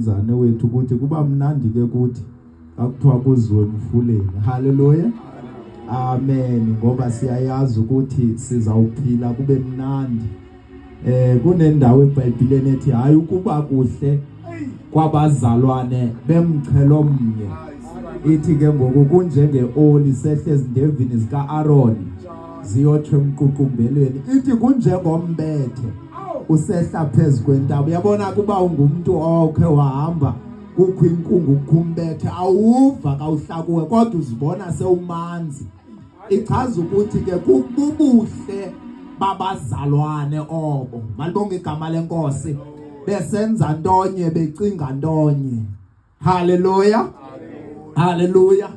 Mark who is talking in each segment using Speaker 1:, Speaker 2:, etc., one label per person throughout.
Speaker 1: umnumzane wethu ukuthi kuba mnandi ke kuthi xa kuthiwa kuziwe emfuleni. Haleluya, amen. Ngoba siyayazi ukuthi sizawuphila kube mnandi. Kunendawo eBhayibhileni ethi hayi ukuba kuhle kwabazalwane bemchelo mnye. Ithi ke ngoku kunjengeoli sehle ezindevini zika-Aaron ziyotsho emququmbelweni. Ithi kunjengombethe usehla phezu kwentaba. Uyabona kuba ungumntu okhe wahamba kukho inkungu kukho umbethe, awuva kawuhlakuwe kodwa uzibona sewumanzi. Ichaza ukuthi ke kububuhle babazalwane obo. Malibonge igama lenkosi. Besenza ntonye, becinga ntonye. Haleluya, haleluya.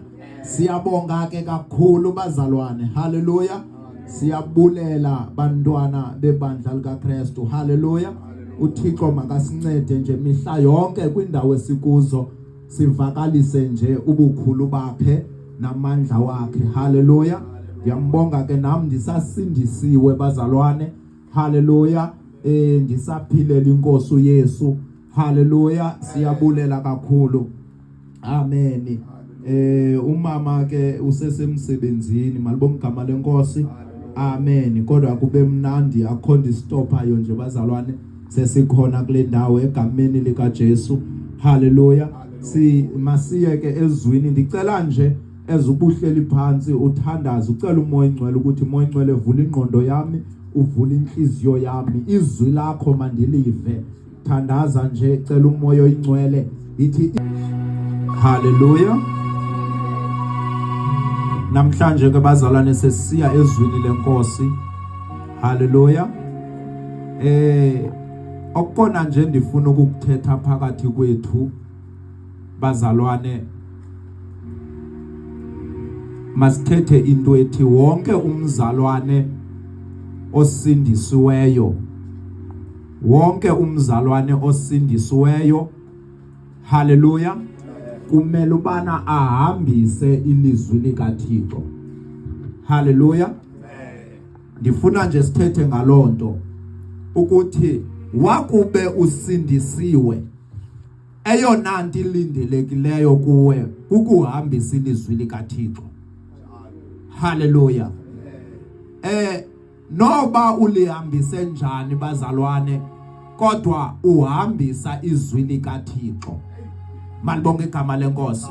Speaker 1: Siyabonga ke kakhulu bazalwane. Haleluya. Siyabulela bantwana bebandla likaKristu. Haleluya. uThixo makasincede nje mihla yonke kwindawo esikuzo, sivakalise nje ubukhulu bakhe namandla wakhe. Haleluya. Ndiyambonga ke nam ndisasindisiwe bazalwane. Haleluya. Ndisaphilela inkosi uYesu. Haleluya. Siyabulela kakhulu. Amen. Umama ke usesemsebenzini, malibonge igama lenkosi. Amen. Kodwa kube mnandi, akho nto istophayo nje bazalwane, sesikhona kule ndawo egameni lika Jesu. Haleluya. Si masiye ke ezwini. Ndicela nje ezubuhleli phansi uthandaze, ucela uMoya oNgcwele ukuthi uMoya oNgcwele vula ingqondo yami, uvula inhliziyo yami, izwi lakho mandilive. Thandaza nje, cela uMoya oNgcwele. Ithi haleluya. Namhlanje ke bazalwane sesiya ezwini lenkosi. Haleluya. Okukona nje ndifuna ukukuthetha phakathi kwethu bazalwane, masithethe into ethi wonke umzalwane osindisiweyo, wonke umzalwane osindisiweyo, haleluya, kumele ubana ahambise ilizwi likaThixo. Haleluya. Ndifuna nje sithethe ngalonto ukuthi wakube usindisiwe, eyona nto ilindelekileyo kuwe kukuhambisa ilizwi likaThixo. Haleluya. Noba ulihambise njani bazalwane, kodwa uhambisa izwi likaThixo. Malibonge igama lenkosi.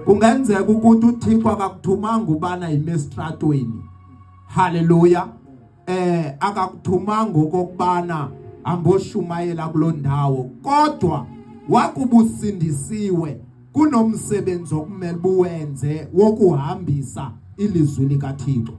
Speaker 1: Kungenzeka ukuthi uThixo akakuthumanga ubana imestratweni. Haleluya. Akakuthumanga okokubana amboshumayela kuloo ndawo, kodwa wakubusindisiwe kunomsebenzi okumele buwenze wokuhambisa ilizwi likaThixo.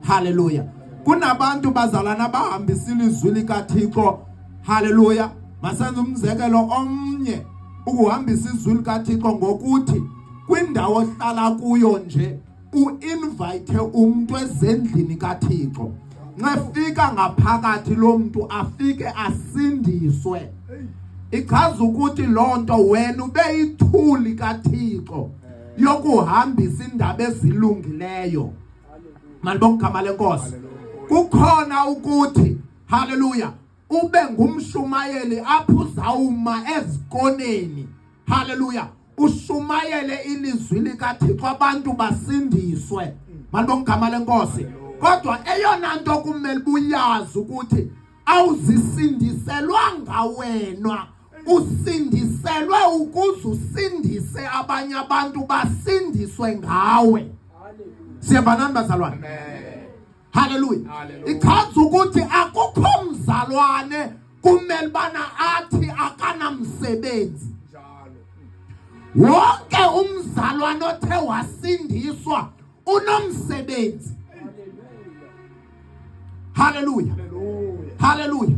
Speaker 1: Haleluya. Kunabantu bazalwana abahambisa ilizwi likaThixo. Haleluya. Masenze umzekelo omnye, ukuhambisa izwi likaThixo ngokuthi kwindawo ohlala kuyo nje uinvite umuntu ezendlini kaThixo. Nxefika ngaphakathi lo muntu afike asindiswe. Ichaza ukuthi lonto wena ube ithuli kaThixo yokuhambisa indaba ezilungileyo. Malibonge igama lenkosi. Kukhona ukuthi haleluya ube ngumshumayeli apho uzawuma ezikoneni. Haleluya. Ushumayele ilizwi likaThixo abantu basindiswe. Malibonge igama lenkosi. Kodwa eyona nto kumele buyazi ukuthi awuzisindiselwanga wena, usindiselwe ukuze usindise abanye abantu basindiswe ngawe. Siyavanani bazalwane? Haleluya. Ichaza ukuthi akukho mzalwane kumele bana athi akanamsebenzi. Wonke umzalwane othe wasindiswa unomsebenzi. Haleluya. Haleluya.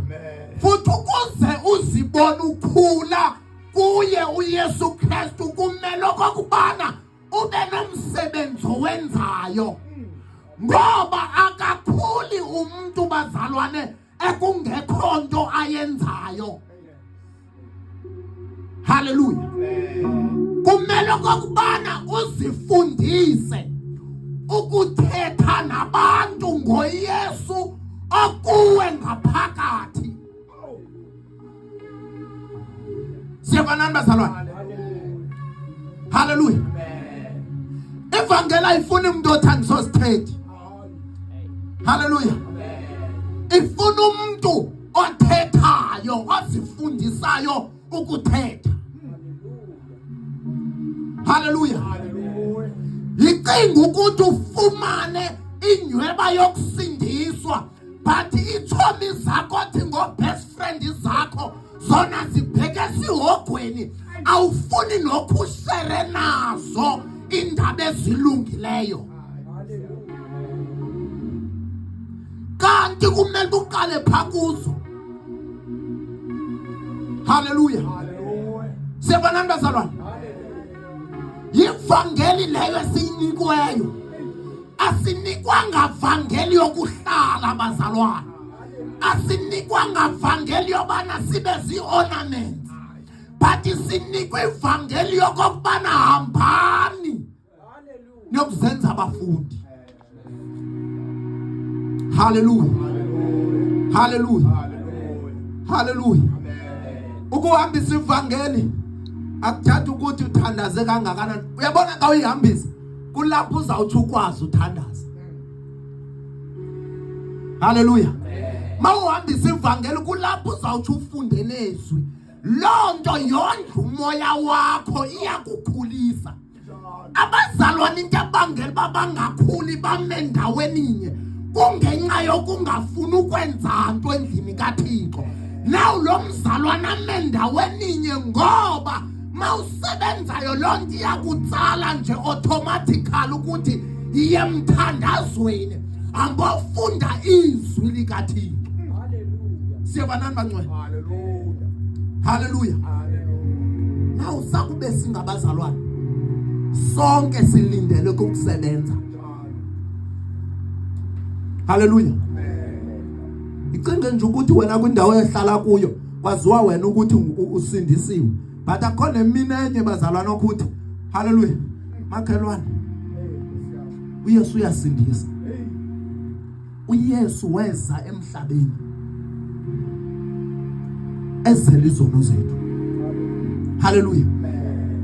Speaker 1: Futhi ukuze uzibone ukhula kuye uYesu Kristu kumele okokubana ube nomsebenzi owenzayo, ngoba akakhuli umuntu bazalwane ekungekho nto ayenzayo. Haleluya. Kumele okokubana uzifundise ukuthetha nabantu ngoYesu okuwe ngaphakathi. Siyafanani bazalwane? Haleluya. Ivangeli ayifuni umuntu othanda sosithethi. Haleluya. Ifuna umuntu othethayo, ozifundisayo ukuthetha. Haleluya. Yicinga ukuthi ufumane inyweba yokusindiswa but itshomi zakho thi ngo-best friend zakho zona zibheke esihogweni awufuni nokhuhlere nazo iindaba ezilungileyo kanti kumele uqale pha kuzo. Haleluya. Siyabanani bazalwane? Yivangeli leyo esiyinikiweyo. Asinikwanga vangeli yokuhlala bazalwane, asinikwanga vangeli yobana sibe zii-ornaments, but sinikwe ivangeli yokokubana hambani niyokuzenza abafundi. Haleluya, haleluya, haleluya. Ukuhambisa ivangeli akuthatha ukuthi uthandaze kangakanani. Uyabona xa uyihambisa kulapho uzawuthi ukwazi uthandaza. Haleluya. Mawuhambisa ivangeli kulapho uzawuthi ufunde nezwi. Loo nto yondla umoya wakho, iyakukhulisa. Abazalwane into abangela uba bangakhuli bame ndaweninye kungenxa yokungafuni ukwenza nto endlini kaThixo. Naw lo mzalwana ame ndaweninye ngoba mawusebenzayo loo nto iyakutsala nje automatically ukuthi iye emthandazweni, hambofunda izwi likaThixo. Siyabanani bangcwele? Haleluya. Naw sakube singabazalwane sonke silindele ukusebenza. Haleluya. Icinge nje ukuthi wena kwindawo ehlala kuyo kwaziwa wena ukuthi usindisiwe, but akho nemini enye bazalwane okuthi haleluya makhelwane uYesu uyasindisa. uYesu weza emhlabeni ezela izono zethu. Haleluya,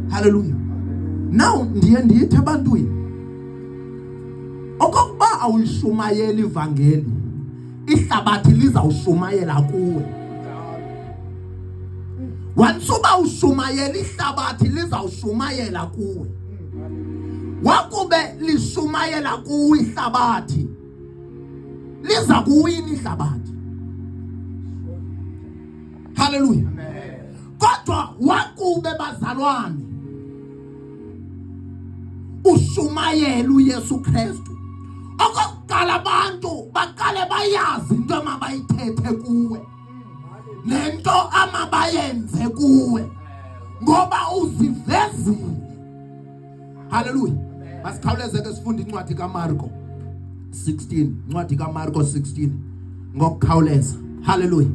Speaker 1: haleluya. Now ndiye ndithi ebantwini okokuba awuyishumayeli ivangeli, ihlabathi lizawushumayela kuwe. Once uba ushumayela, ihlabathi lizawushumayela kuwe. Wakube lishumayela kuwe ihlabathi, liza kuwina ihlabathi. Haleluya. Kodwa wakube bazalwane ushumayela uYesu Kristu, okokuqala abantu baqale bayazi into amabayithethe kuwe nento amabayenze kuwe ngoba uzivezile. Haleluya. Masikhawuleze ke sifunde incwadi kaMarko 16, incwadi kaMarko 16 ngokukhawuleza. Haleluya.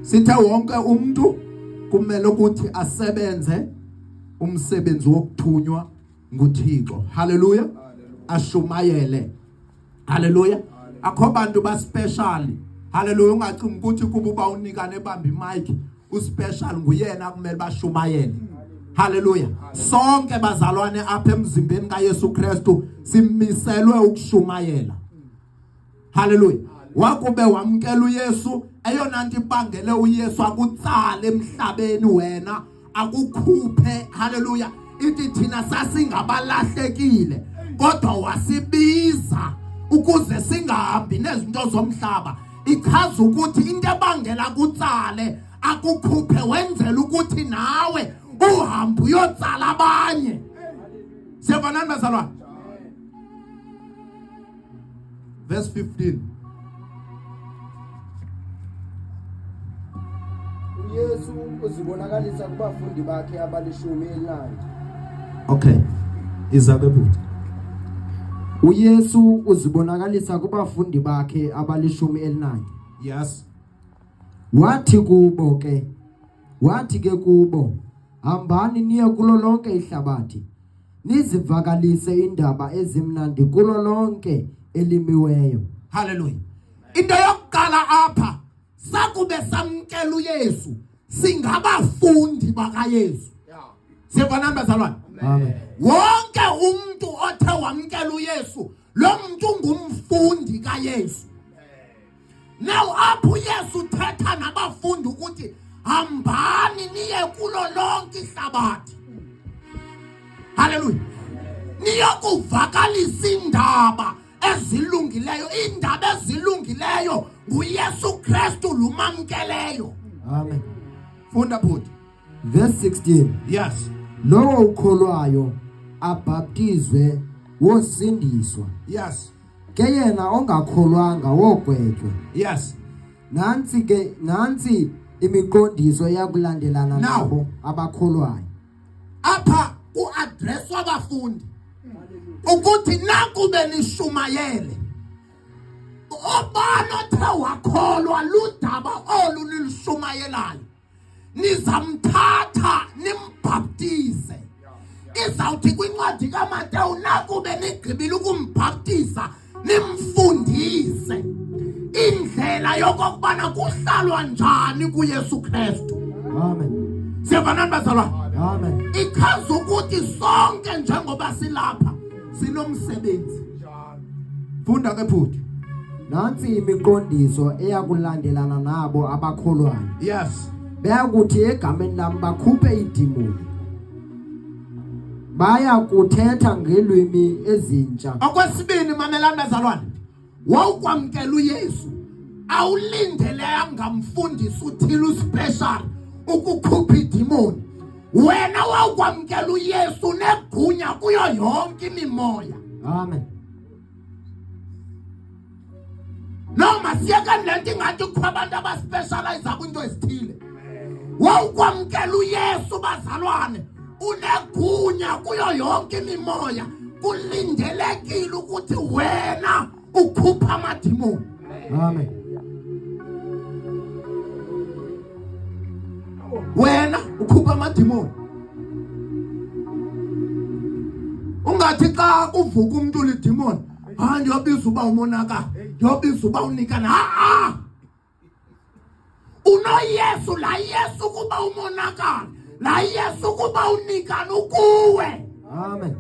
Speaker 1: Sithe wonke umuntu kumele ukuthi asebenze umsebenzi wokuthunywa nguThixo. Haleluya. Ashumayele. Haleluya. Akho bantu ba special. Haleluya. Ungacingi ukuthi kuba uba unikane ebamba imic uspecial nguyena kumele bashumayele. Haleluya. Sonke bazalwane apha emzimbeni kaYesu Kristu simiselwe ukushumayela. Haleluya. Wakube wamkela uYesu, eyona nto ibangele uYesu akutsale emhlabeni wena akukhuphe, haleluya, ithi thina sasingabalahlekile kodwa wasibiza ukuze singahambi nezinto zomhlaba. Ichaza ukuthi into ebangela kutsale akukhuphe wenzela ukuthi nawe uhambe uyotsala abanye. Siyavanani bazalwane? Verse 15.
Speaker 2: UYesu uzibonakalisa kubafundi bakhe abalishumi elinanye.
Speaker 1: Okay. Izabe buti.
Speaker 2: UYesu uzibonakalisa kubafundi bakhe abalishumi elinanye.
Speaker 1: Yes.
Speaker 2: Wathi kubo ke, wathi ke kubo, hambani niye kulo lonke ihlabathi, nizivakalise indaba ezimnandi kulo lonke elimiweyo.
Speaker 1: Haleluya. Into yokuqala apha, sakube samkela uYesu, Singabafundi bakaYesu. Siyevana bazalwane?
Speaker 2: Amen.
Speaker 1: Wonke umuntu othe wamkela uYesu, lo muntu ngumfundi kaYesu. Now apho uYesu uthetha nabafundi ukuthi hambani niye kulo lonke ihlabathi. Haleluya. Niyokuvakalisa indaba ezilungileyo, indaba ezilungileyo nguYesu Kristu lumamkeleyo.
Speaker 2: Amen.
Speaker 1: Funda bhuti.
Speaker 2: Verse 16.
Speaker 1: Yes.
Speaker 2: Lowo ukholwayo abhaptizwe wosindiswa.
Speaker 1: Yes.
Speaker 2: Ke yena ongakholwanga wogwetywa.
Speaker 1: Yes.
Speaker 2: Nantsi ke nantsi imiqondiso eyakulandelana nabo abakholwayo.
Speaker 1: Apha kuaddresswa abafundi ukuthi nakube nishumayele obani othe wakholwa ludaba olu nilushumayelayo nizamthatha nimbhaptize izawuthi kwincwadi kaMateyu nakube nigqibile ukumbhaptiza nimfundise indlela yokokubana kuhlalwa njani kuYesu Kristu.
Speaker 2: Amen.
Speaker 1: Siyavanani bazalwane?
Speaker 2: Amen.
Speaker 1: Ichaza ukuthi sonke njengoba silapha sinomsebenzi. Funda ke bhuti.
Speaker 2: Nantsi imiqondiso eyakulandelana nabo abakholwayo.
Speaker 1: Yes.
Speaker 2: Bayakuthi egameni lam bakhuphe iidimoni. Baya kuthetha ngeelwimi ezintsha.
Speaker 1: Okwesibini, mamelani bazalwane, wawukwamkela uYesu awulindelanga mfundisi uthile uspecial ukukhupha idimoni. Wena wawukwamkela uYesu negunya kuyo yonke imimoya.
Speaker 2: Amen.
Speaker 1: No, masiyekani le nto ingathi kukho abantu abaspecializa kwinto ezithile. Wawukwamkela uYesu bazalwane unegunya kuyo yonke imimoya, kulindelekile ukuthi wena ukhupha amadimoni.
Speaker 2: Amen.
Speaker 1: Wena ukhupha amadimoni. Ungathi xa kuvuka umuntu lidimoni, hayi ndiyobiza uba umonakalo, ndiyobiza uba unikana. Ha-a! UnoYesu, laa Yesu kuba umonakalo, laa Yesu kuba unikana ukuwe.
Speaker 2: Amen.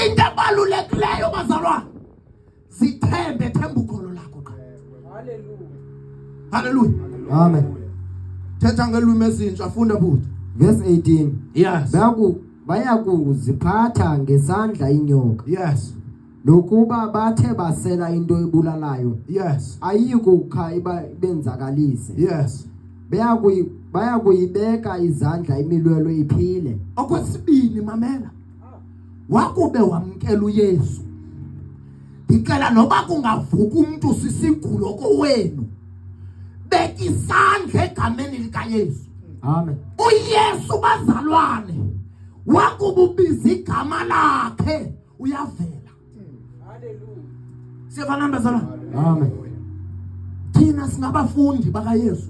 Speaker 1: Into ebalulekileyo bazalwane, zithembe, themba ukholo lakho qha. Haleluya.
Speaker 2: Amen.
Speaker 1: Thetha ngelwimi ezintsha, funda bhuti.
Speaker 2: Verse 18.
Speaker 1: Yes.
Speaker 2: Bayakuziphatha ngesandla inyoka.
Speaker 1: Yes.
Speaker 2: Nokuba bathe basela into ebulalayo.
Speaker 1: Yes.
Speaker 2: Ayikukha ibenzakalise.
Speaker 1: Yes.
Speaker 2: Bayakuyibeka izandla imilwelwe iphile.
Speaker 1: Okwesibini, mamela. Wakube wamkela uYesu. Ndicela noba kungavuka umuntu sisigulo kowenu, beka isandla egameni likaYesu.
Speaker 2: Amen.
Speaker 1: uYesu bazalwane wakububiza igama lakhe uyavela.
Speaker 3: Hallelujah.
Speaker 1: Siyafana bazalwane?
Speaker 2: Amen.
Speaker 1: Thina singabafundi bakaYesu.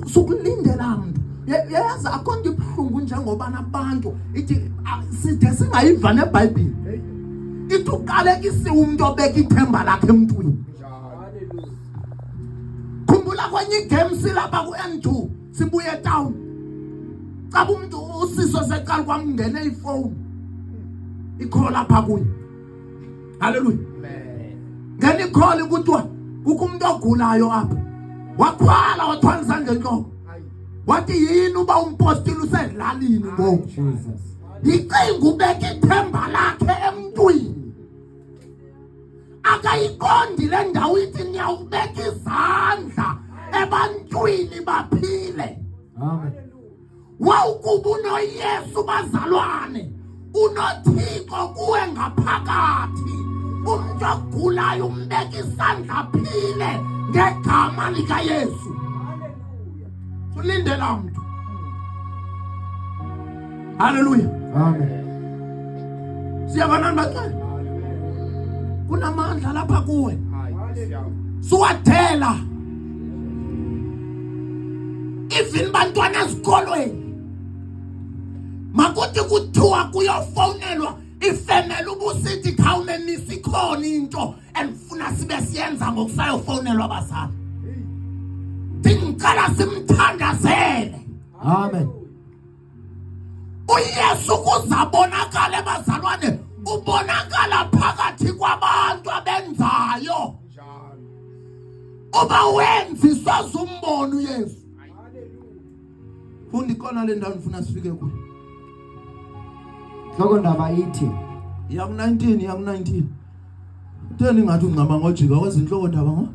Speaker 1: Sukulindela mntu. Yazi akho nto ibuhlungu njengoba nabantu ithi side singayiva neBhayibhile. Ithi uqalekisiwe umuntu obeka ithemba lakhe emntwini. Khumbula kwenye igame silapha ku-N2 sibuye etown. Caba umuntu usiso seqala kwamngena ifoni. Ikhola apha kuye. Hallelujah. Ngena ikholi kuthiwa kukho umuntu ogulayo apha. Wakhwala wathwala isandla entloko. Wathi yini uba umpostile usedlalini ngoku?
Speaker 2: Jesus.
Speaker 1: Yicinga ubeka ithemba lakhe emntwini. Akayiqondi le ndawo ithi niyawubeka izandla ebantwini baphile.
Speaker 2: Amen.
Speaker 1: Wawukuba unoYesu bazalwane, unoThixo kuwe ngaphakathi. Umuntu ogulayo umbeka isandla aphile ngegama likaYesu. Ulindela mntu. Hallelujah.
Speaker 2: Amen.
Speaker 1: Siyavanani bacela. Kunamandla lapha kuwe. Suwathela. Even bantwana ezikolweni. Makuthi kuthiwa kuyofonelwa Ifemeli ubusithi khawumemisa ikhona into endifuna sibe siyenza ngokusayofowunelwa abazali. Ndingicela simthandazele.
Speaker 2: Amen.
Speaker 1: uYesu kuzabonakala ebazalwane ubonakala phakathi kwabantu abenzayo uba wenzi sozumbona uYesu funda ikona le ndawo ndifuna sifike kuyo
Speaker 2: Hloko ndaba ithi
Speaker 1: ya ku-19 ya ku-19 utheni ngathi ungcama ngojika kwezinhloko ndaba ngo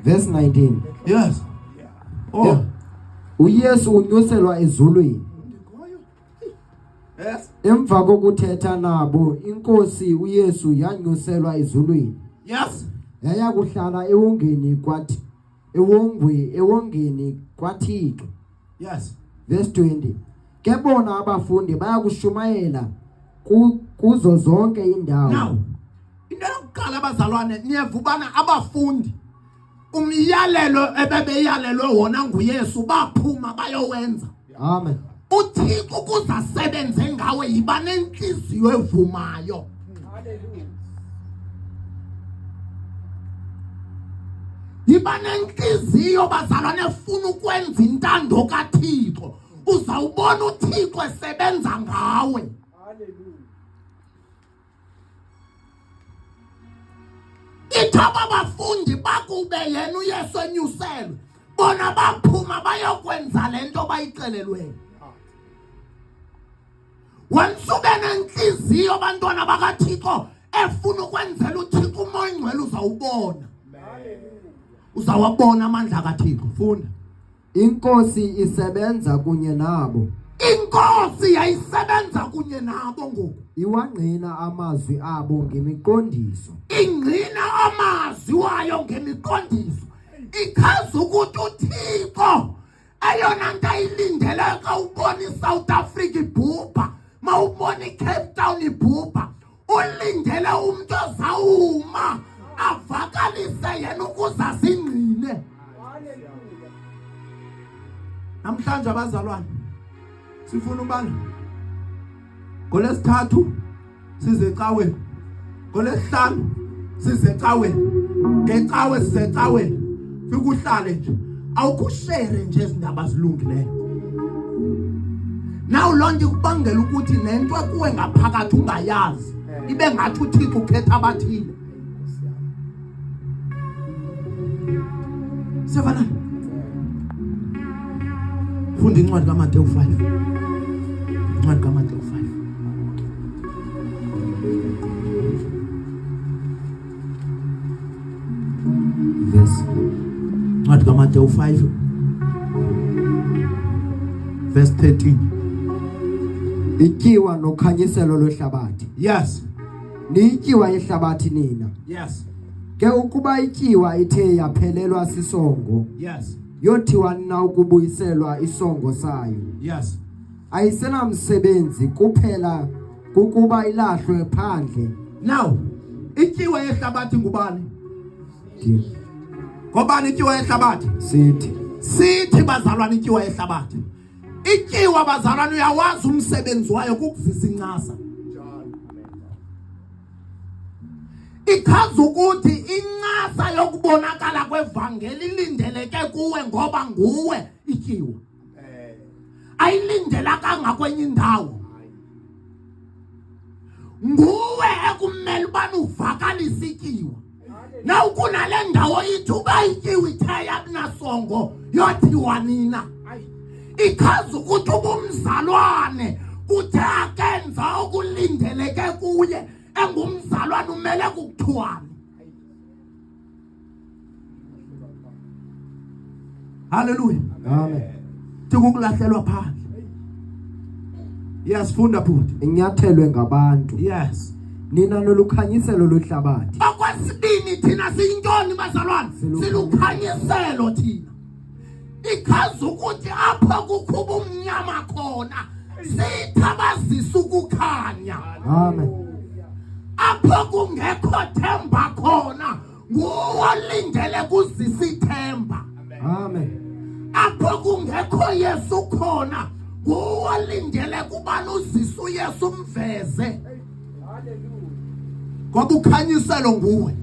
Speaker 2: verse 19
Speaker 1: yes oh
Speaker 2: uYesu unyuselwa ezulwini
Speaker 1: yes
Speaker 2: emva kokuthetha nabo inkosi uYesu yanyuselwa ezulwini
Speaker 1: yes
Speaker 2: yaya kuhlala ewongeni kwathi ewongwe ewongeni kwaThixo
Speaker 1: yes
Speaker 2: verse 20 ke bona abafundi bayakushumayela kuzo zonke indawo
Speaker 1: now into yokuqala abazalwane niyevubana abafundi umyalelo ebebeyalelwe wona nguYesu baphuma bayowenza
Speaker 2: amen
Speaker 1: uThixo ukuze asebenze ngawe yiba nenhliziyo evumayo yiba nenhliziyo bazalwane efuna ukwenza intando kaThixo uzawubona uThixo esebenza ngawe ithi aba bafundi bakube yena uYesu enyuselwe bona baphuma bayokwenza le nto bayixelelweyo once ube nentliziyo abantwana bakathixo efuna ukwenzela uthixo umoya ingcwele uzawubona uzawabona amandla kathixo funda
Speaker 2: Inkosi isebenza kunye nabo.
Speaker 1: Inkosi yayisebenza kunye nabo ngoku.
Speaker 2: Iwangqina amazwi abo ngemiqondiso.
Speaker 1: Ingqina amazwi wayo ngemiqondiso. Ichaza ukuthi uThixo eyona nto ayilindeleyo xa ubona iSouth Africa ibhubha, mawubona iCape Town ibhubha, ulindele umntu ozawuma avakalise yena ukuze azingqine namhlanje abazalwane sifuna ubana ngolesithathu size ecaweni ngolesihlanu size ecaweni ngecawe size ecaweni fika uhlale nje awukushere nje izindaba zilungileyo naw loo nto ikubangela ukuthi nento ekuwe ngaphakathi ungayazi ibe ngathi uthixo ukhetha abathile siyavana funda incwadi kaMateyu 5 incwadi kaMateyu 5
Speaker 2: Verse
Speaker 1: incwadi kaMateyu 5 verse 13
Speaker 2: Ityiwa nokhanyiselo lwehlabathi.
Speaker 1: Yes.
Speaker 2: Niyityiwa yehlabathi nina.
Speaker 1: Yes.
Speaker 2: Ke ukuba ityiwa ithe yaphelelwa sisongo.
Speaker 1: Yes.
Speaker 2: Yothiwa na ukubuyiselwa isongo sayo.
Speaker 1: Yes.
Speaker 2: Ayisenamsebenzi kuphela kukuba ilahlwe phandle.
Speaker 1: Now, ityiwa yehlabathi ngubani? Ngobani ityiwa yehlabathi?
Speaker 2: Sithi.
Speaker 1: Sithi bazalwane ityiwa yehlabathi. Ityiwa bazalwane uyawazi umsebenzi wayo kukuzisa incasa. Ichaza ukuthi incasa yokubonakala kwevangeli ilindeleke kuwe ngoba nguwe ityiwa. Ayilindelakanga kwenye indawo. Nguwe ekumele ubana uvakalise ityiwa. Naw kunale ndawo ithi uba ityiwa ithe yabunasongo yothiwa nina. Ichaza ukuthi ubumzalwane kuthe akenza okulindeleke kuye engumzalwane umele kukuthiwani. Hallelujah.
Speaker 2: Amen.
Speaker 1: Tikukulahlelwa phandle. Yes, funda bhuti.
Speaker 2: Inyathelwe ngabantu.
Speaker 1: Yes.
Speaker 2: Nina nolukhanyiselo lwehlabathi.
Speaker 1: Okwesibini thina siyintoni bazalwane? Silukhanyiselo thina. Ichaza ukuthi apho kukho ubumnyama khona sithabazisa ukukhanya.
Speaker 2: Amen.
Speaker 1: Apho kungekho themba khona nguwo olindele kuzisa ithemba.
Speaker 2: Amen.
Speaker 1: Apho kungekho Yesu khona nguwo olindele kuba uzisa uYesu umveze. Ngoba ukhanyiselo nguwe.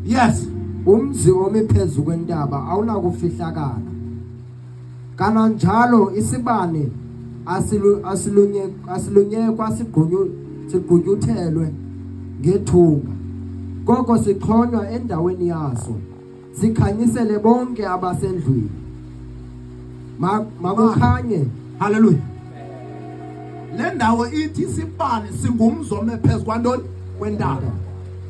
Speaker 1: Yes.
Speaker 2: Umzi omi phezu kwentaba awunakufihlakala. Kananjalo isibane asilunyekwa sigqunyuthelwe ngethunga, koko sixhonywa endaweni yaso, sikhanyisele bonke abasendlwini. Makukhanye.
Speaker 1: Haleluya. Le ndawo ithi isibane singumzi ome phezu kwantoni? Kwentaba.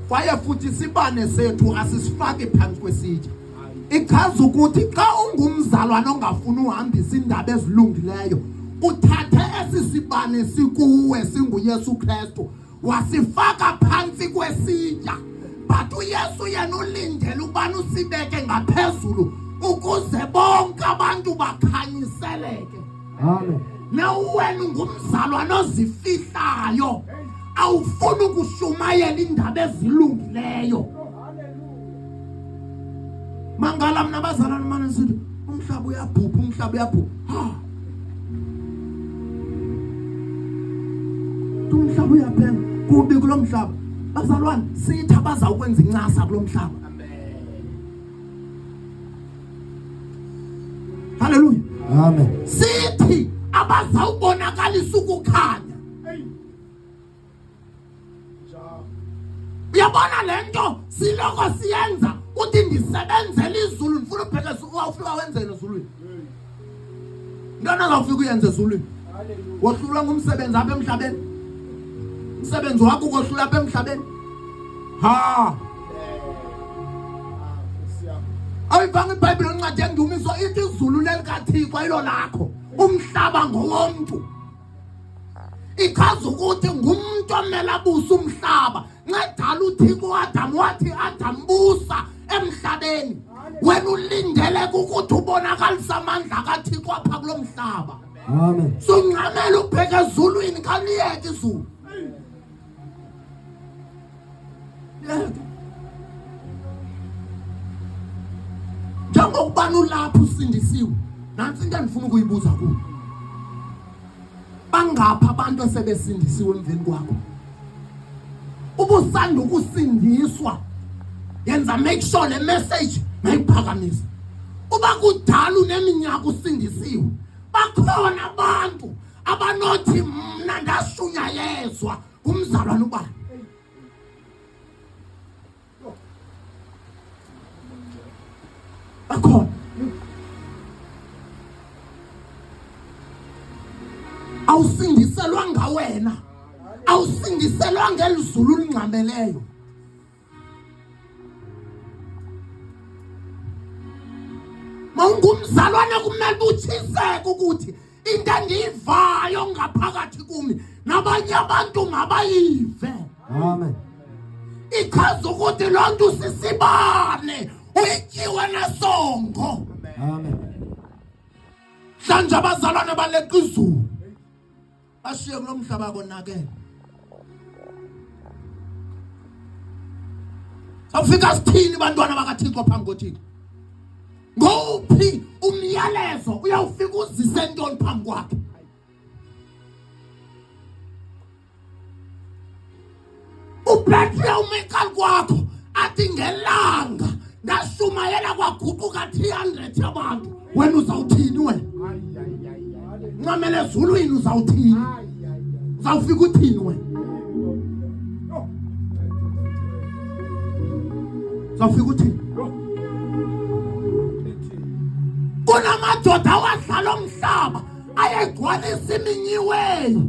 Speaker 1: Kwaye futhi isibane sethu asisifaki phantsi kwesitya. Ichaza ukuthi xa ungumzalwane ongafuni uhambisa iindaba ezilungileyo, uthathe esi sibane sikuwe singuYesu Kristu wasifaka phantsi kwesitya. But uYesu yena ulindele ukubana usibeke ngaphezulu ukuze bonke abantu bakhanyiseleke.
Speaker 2: Amen.
Speaker 1: Nawuwena ungumzalwane ozifihlayo, awufuni ukushumayela iindaba ezilungileyo. Mangala mna abazalwane mane sithi umhlaba uyabhubha, umhlaba uyabhubha. Ha. Umhlaba uyaphela, kubi kulo mhlaba. Bazalwane, sithi abazawukwenza incasa kulo mhlaba. Haleluya.
Speaker 2: Amen.
Speaker 1: Sithi abazawubonakalisa ukukhanya. Uyabona le nto siloko siyenza, uthi ndisebenzela izulu, ndifuna ubheka ezulwini. Wawufika wenzeni ezulwini? Ntoni ozawufika uyenze ezulwini? Wohlulwa ngumsebenzi apha emhlabeni? Umsebenzi wakho ukohlula apha emhlabeni? Ha! Awuyivanga iBhayibhile incwadi yendumiso ithi izulu lelikaThixo ayilo lakho, umhlaba ngowomntu. Ichaza ukuthi ngumntu omele abuse umhlaba. Ncedala uThixo uAdam wathi Adam busa emhlabeni. Wena ulindeleke ukuthi ubonakalise amandla kaThixo apha kulo mhlaba.
Speaker 2: Amen.
Speaker 1: Sungxamela ubheke ezulwini, khaliyeke izulu. Njengokubana ulapha usindisiwe, nantsi into endifuna ukuyibuza kuwe. Bangaphi abantu esebesindisiwe emveni kwakho? Ubusanda ukusindiswa, yenza make sure le message mayiphakamisa. Uba kudala uneminyaka usindisiwe, bakhona abantu abanothi mna ndashunyayezwa ngumzalwane ubani. Bakhona. Awusindiselwanga wena, awusindiselwanga elizulu lingxameleyo. Mawungumzalwane kumele utshiseke ukuthi into endiyivayo ngaphakathi kumi nabanye abantu mabayive.
Speaker 2: Amen.
Speaker 1: Ichaza ukuthi loo nto usisibane uyityiwe nesongo.
Speaker 2: Amen.
Speaker 1: Mhlawumbe abazalwane baleqa izulu bashiye kulo mhlaba konakele. Sawufika sithini bantwana bakaThixo phambi koThixo? Ngowuphi umyalezo uyawufika uzise ntoni phambi kwakhe? uPetru umekali kwakho athi ngelanga ndashumayela kwaguquka 300 yabantu, wena uzawuthini wena? Ncamela ezulwini uzawuthini? Uzawufika uthini wena? Uzawufika uthini? Kunamadoda awadlala umhlaba ayegcwalisa iminyiweyo,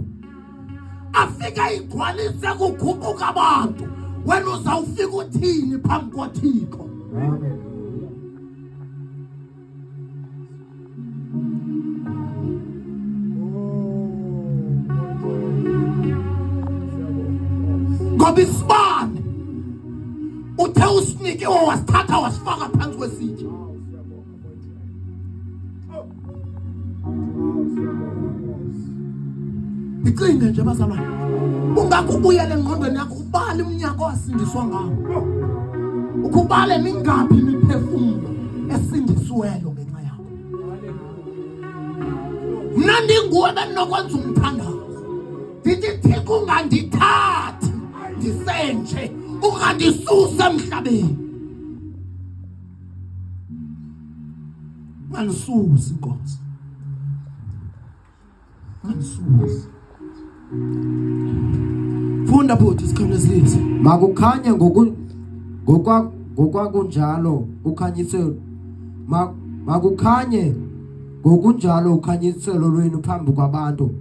Speaker 1: afika igcwalise kuguquka abantu. Wena uzawufika uthini phambi koThixo?
Speaker 2: Amen.
Speaker 1: Ngoba isibane uthe usinikiwe wasithatha wasifaka phantsi kwesitya. Ndicinge nje bazalwane, ungakubuyela engqondweni yakho ubale umnyaka owasindiswa ngawo, ukubale mingaphi imiphefumlo esindisiweyo ngenxa yakho. Mna ndinguwe bendinokwenza umthandazo. Ndithi Thixo ungandithathi ndisenje, ungandisusa emhlabeni. Ungandisusi Nkosi. Ungandisusi. Funda bhuti sikhawulezise.
Speaker 2: Makukhanye ngoku ngokwa ngokwakunjalo ukhanyiselo makukhanye ngokunjalo ukhanyiselo lwenu phambi kwabantu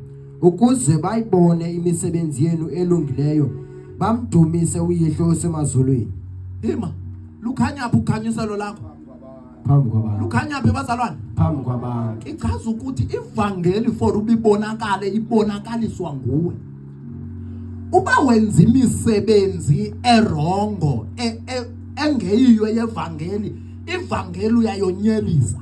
Speaker 2: ukuze bayibone imisebenzi yenu elungileyo bamdumise uYihlo osemazulwini.
Speaker 1: Ima lukhanya phi ukhanyiselo lakho?
Speaker 2: Phambi kwabantu.
Speaker 1: Lukhanya phi bazalwane?
Speaker 2: Phambi kwabantu.
Speaker 1: Ichaza ukuthi ivangeli for ubibonakale ibonakaliswa nguwe. Uba wenza imisebenzi erongo engeyiyo yevangeli, ivangeli uyayonyelisa.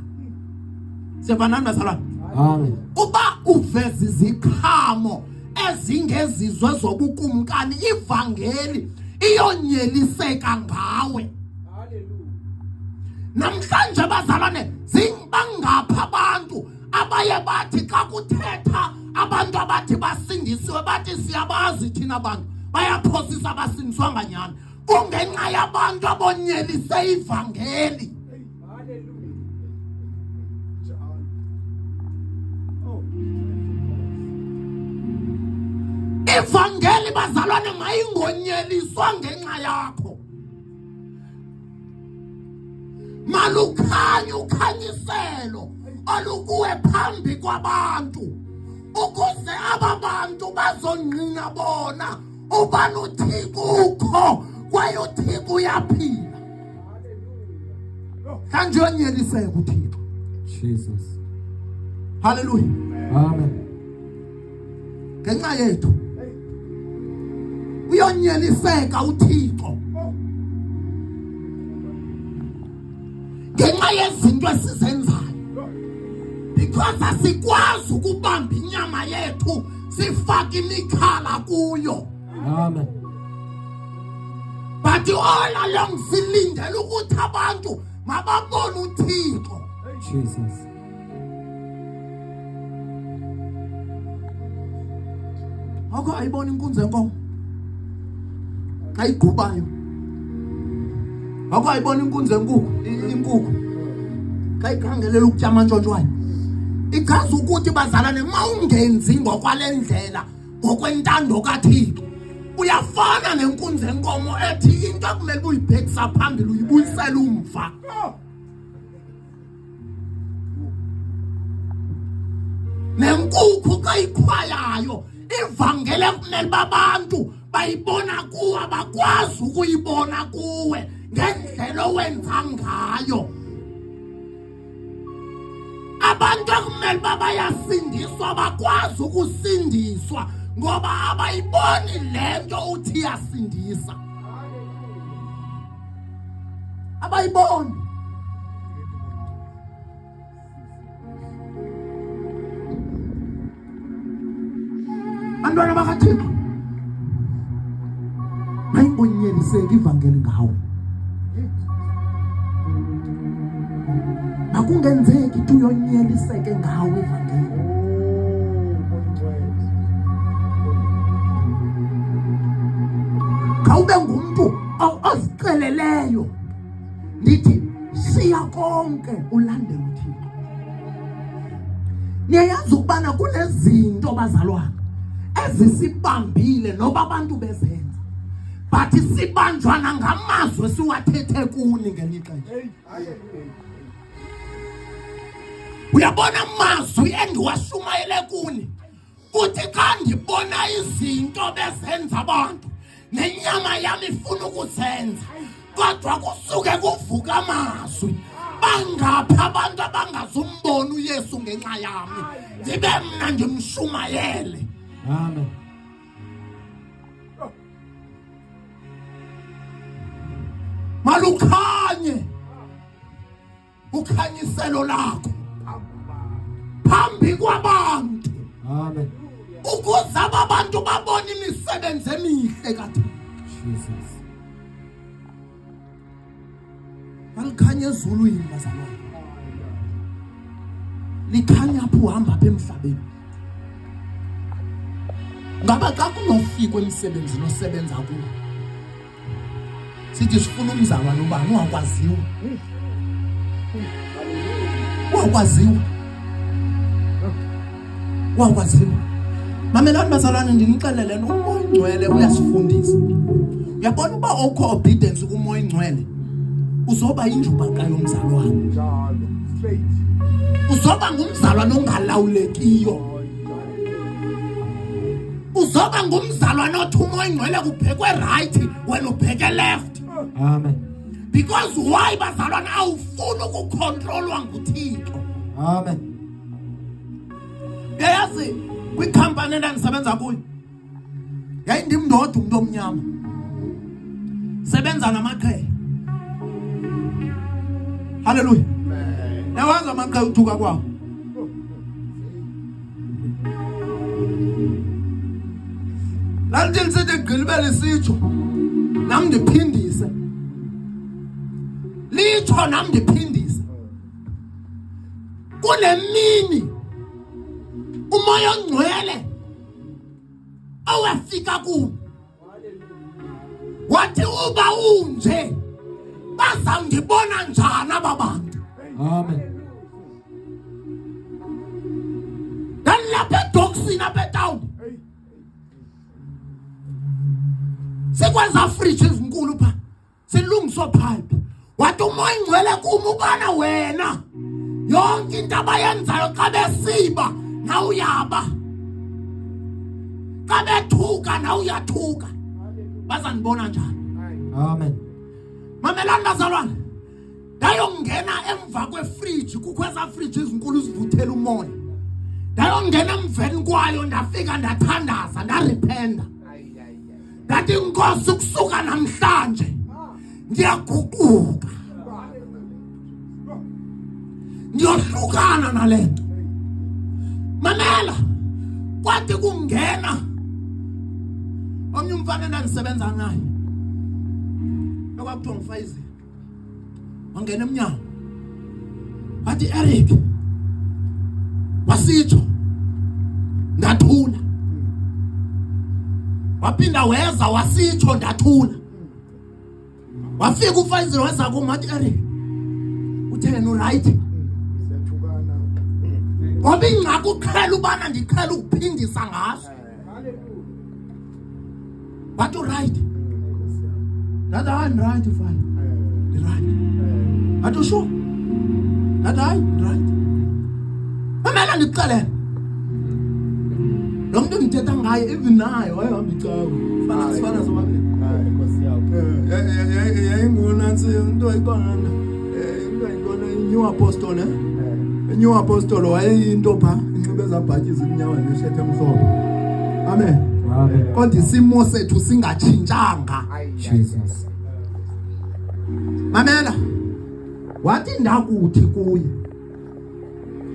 Speaker 1: Siyafanana bazalwane?
Speaker 2: Amen.
Speaker 1: Uba uveza iziqhamo ezingezizo zobukumkani, ivangeli iyonyeliseka ngawe. Namhlanje bazalwane bangapha abantu abaye bathi xa kuthetha abantu abathi basindisiwe bathi siyabazi thina bantu bayaphosisa abasindiswanga nyani, kungenxa yabantu abonyelise ivangeli. Ivangeli bazalwane mayingonyeliswa ngenxa yakho. Malukhanye ukhanyiselo olukuwe phambi kwabantu ukuze aba bantu bazongqina bona ubani uThixo ukho kwaye uThixo uyaphila. Mhlawumbe uyonyeliseka uThixo.
Speaker 2: Jesus.
Speaker 1: Hallelujah.
Speaker 2: Amen.
Speaker 1: Ngenxa yethu uyonyeliseka uThixo ngenxa yezinto esizenzayo, because asikwazi ukubamba inyama yethu sifake imikhala kuyo.
Speaker 2: Amen.
Speaker 1: But all along silindele ukuthi abantu mababone uThixo.
Speaker 2: Jesus.
Speaker 1: Akho ayibona inkunzi yenkomo xa igqubayo. Akho ayibona inkunzi yenkukhu, inkukhu xa ikhangelela ukutya amantshontsho wayo. Ichaza ukuthi bazalwane mawungenzi ngokwale ndlela ngokwentando kaThixo uyafana nenkunzi yenkomo ethi into ekumele uyibhekisa phambili uyibuyisela umva. Nenkukhu xa ikhwayayo ivangele kumele babantu bayibona kuwe, abakwazi ukuyibona kuwe ngendlela owenza ngayo. Abantu ekumele uba bayasindiswa abakwazi ukusindiswa ngoba abayiboni le nto uthi iyasindisa. Abayiboni. Bantwana bakaThixo, mayingonyeliseki ivangeli ngawe. Makungenzeki tu yonyeliseke ngawe ivangeli. Khawube ngumntu oziceleleyo, ndithi siya konke ulandele uThixo. Niyayazi ukubana kunezinto bazalwane ezisibambile noba abantu bezenza, but sibanjwa nangamazwi esiwathethe kuni ngelinye ixesha. Uyabona amazwi endiwashumayele kuni, kuthi xa ndibona izinto bezenza abantu nenyama yami ifuna ukuzenza, kodwa kusuke kuvuka amazwi. Bangapha abantu abangazumbona uYesu ngenxa yami, ndibe mna ndimshumayele.
Speaker 2: Amen.
Speaker 1: Malukhanye ukhanyiselo lakho phambi kwabantu.
Speaker 2: Amen.
Speaker 1: Ukuze aba bantu babone imisebenzi emihle kaThixo.
Speaker 2: Jesus.
Speaker 1: Malikhanye ezulwini bazalwane. Likhanya apho uhamba apha emhlabeni. Ngaba xa kunofikwa emsebenzini osebenza kuwo, sithi sifuna umzalwane ubani ungakwaziwa, ungakwaziwa, ungakwaziwa. Mamelani bazalwane, ndinixelele uMoya oyiNgcwele uyasifundisa. Uyabona uba okho obedience kuMoya oyiNgcwele, uzoba yinjubaqa yomzalwane, uzoba ngumzalwane ongalawulekiyo, uzoba ngumzalwane othi uMoya oyiNgcwele kubhekwe right, wena ubheke left.
Speaker 2: Amen.
Speaker 1: Because why bazalwane, awufuni ukukhontrolwa nguThixo.
Speaker 2: Amen.
Speaker 1: Uyayazi kwikhampani endandisebenza kuyo, yayindim ndodwa umntu omnyama, sebenza namaqhela. Haleluya. Yawazi amaqhela uthuka kwawo. Lalithi lisithi gqilibele isitsho, nam ndiphindise, litsho nam ndiphindise. Kule mini uMoya oNgcwele owafika kum wathi uba unje bazawundibona njani aba bantu.
Speaker 2: Amen.
Speaker 1: Ndandilapha edokisini apha etawuni, sikwenza friji ezinkulu pha, silungiswa pipe. Wathi uMoya oyiNgcwele kum, ubana wena yonke into abayenzayo xa besiba nawuyaba, xa bethuka nawuyathuka, bazandibona njani?
Speaker 2: Amen.
Speaker 1: Mamelani bazalwane, ndayongena emva kwefriji, kukho ezaa friji ezinkulu zivuthela umoya. Ndayongena emveni kwayo, ndafika ndathandaza, ndaripenda, ndathi Nkosi, kusuka namhlanje ndiyaguquka, ndiyohlukana nale nto. Mamela, kwathi kungena omnye umfana endandisebenza naye ekwakuthiwa nguFayizile, wangena emnyango wathi Eric, wasitsho, ndathula. Waphinda weza wasitsho, ndathula. Wafika uFayizile weza kum wathi Eric, utheni, uright? Ngoba ingxaki uqhela ubana ndiqhela ukuphindisa ngaso. Wathi uright, ndathi hayi ndiright, fine, ndiright. Wathi usure? Ndathi hayi ndiright. Mamela ndikuxelele, lo mntu ndithetha ngaye even naye wayehamba icawe, sifana sifana sobabini. Yayingunantsi into ikhona, into yintoni, New Apostle, New Apostle, wayeyinto phaa, inxibe ezabhatyi zimnyama neshethe emhlophe. Amen.
Speaker 2: Amen.
Speaker 1: Kodwa isimo sethu singatshintshanga.
Speaker 2: Jesus.
Speaker 1: Mamela, wathi ndakuthi kuye,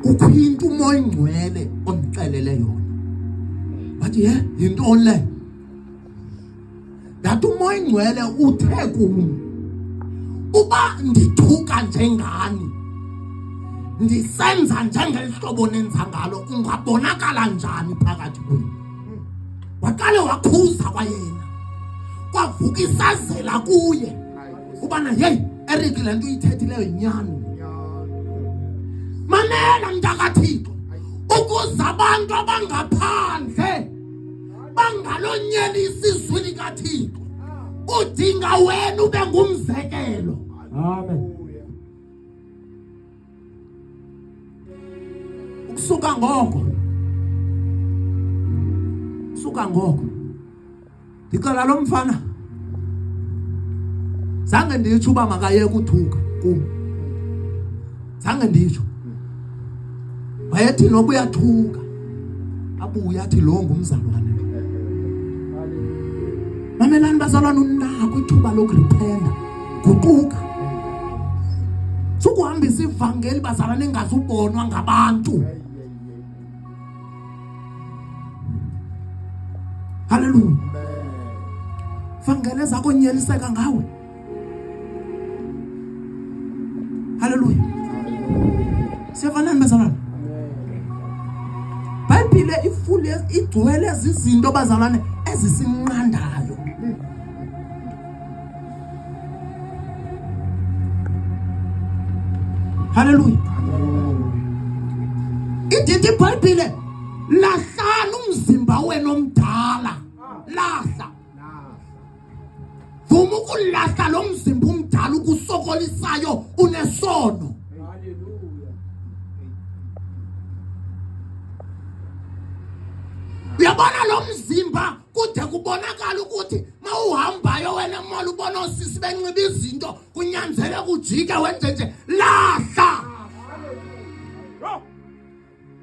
Speaker 1: kukho into uMoya oyiNgcwele ondixelele yona. Wathi ye, yintoni le? Ndathi uMoya oyiNgcwele uthe kum, uba ndithuka njengani, ndisenza njengeli hlobo nenza ngalo, ungabonakala njani phakathi kwenu? Waqale wakhuza kwayena, kwavuka isazela kuye ubana yeyi Eric, le nto uyithethileyo yinyani. Mamela mntakaThixo, ukuze abantu abangaphandle bangalonyelisi izwi likaThixo, udinga wena ube ngumzekelo.
Speaker 2: Amen.
Speaker 1: Ukusuka ngoko, suka ngoko ndicela lo mfana, zange nditsho uba makayeke uthuka kum, zange nditsho. Wayethi noba uyathuka abuye athi lo ngumzalwane. Mamelani bazalwane, unako ithuba lokuripenda, guquka. Sukuhambisa ivangeli bazalwane engazubonwa ngabantu. Haleluya. Vangeli ezakonyeliseka ngawe. Haleluya. Siyavanani bazalwane? Bhayibhile Ifule igcwele izinto bazalwane ezisinqandayo. Haleluya. Idithi iBhayibhile lahlala umzimba wenu omdala. Lahla. Vuma ukulahla lo mzimba umdala ukusokolisayo unesono. Uyabona lo mzimba kude kubonakala ukuthi mawuhambayo wena emall ubona osisi benxiba izinto kunyanzeleka ujike wenze nje lahla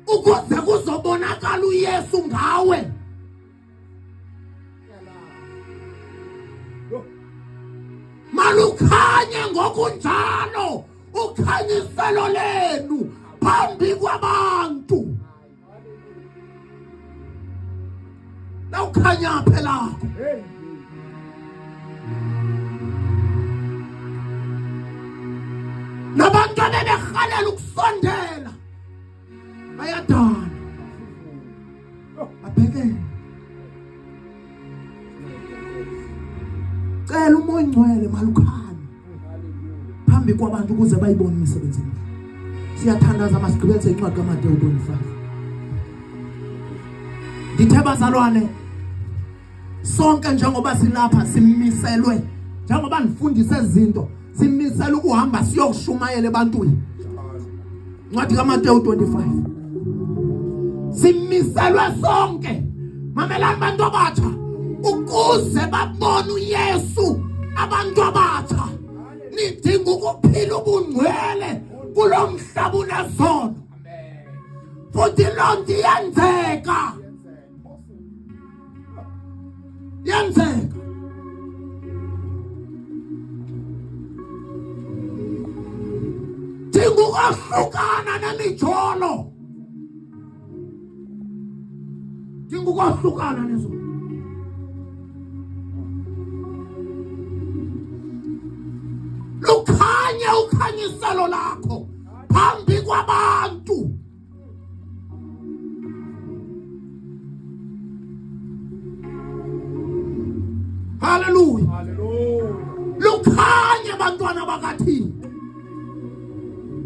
Speaker 1: ukuze kuzobonakala uYesu ngawe. Malukhanye ngokunjalo ukhanyiselo lenu phambi kwabantu. Nawukhanya phelakho. Nabantu abebehalela ukusondela bayadana. Abhekene. Cela umoya ongcwele malukhanye phambi kwabantu ukuze bayibone imisebenzi emihle. Siyathandaza masigqibeze incwadi kaMateyu 25. Ndithe bazalwane sonke njengoba silapha simiselwe njengoba ndifundise izinto simisela ukuhamba siyokushumayela ebantwini. Incwadi kaMateyu 25. Simiselwe sonke. Mamelani bantu abatsha ukuze babone uYesu abantu abatsha. Nidinga ukuphila ubungcwele kulo mhlaba unezono. Futhi loo nto iyenzeka. Yenzeka. Dinga ukwahlukana nemijolo. Dinga ukwahlukana nezo. Lukhanye ukhanyiselo lakho phambi kwabantu. Haleluya.
Speaker 3: Haleluya.
Speaker 1: Lukhanye bantwana bakaThixo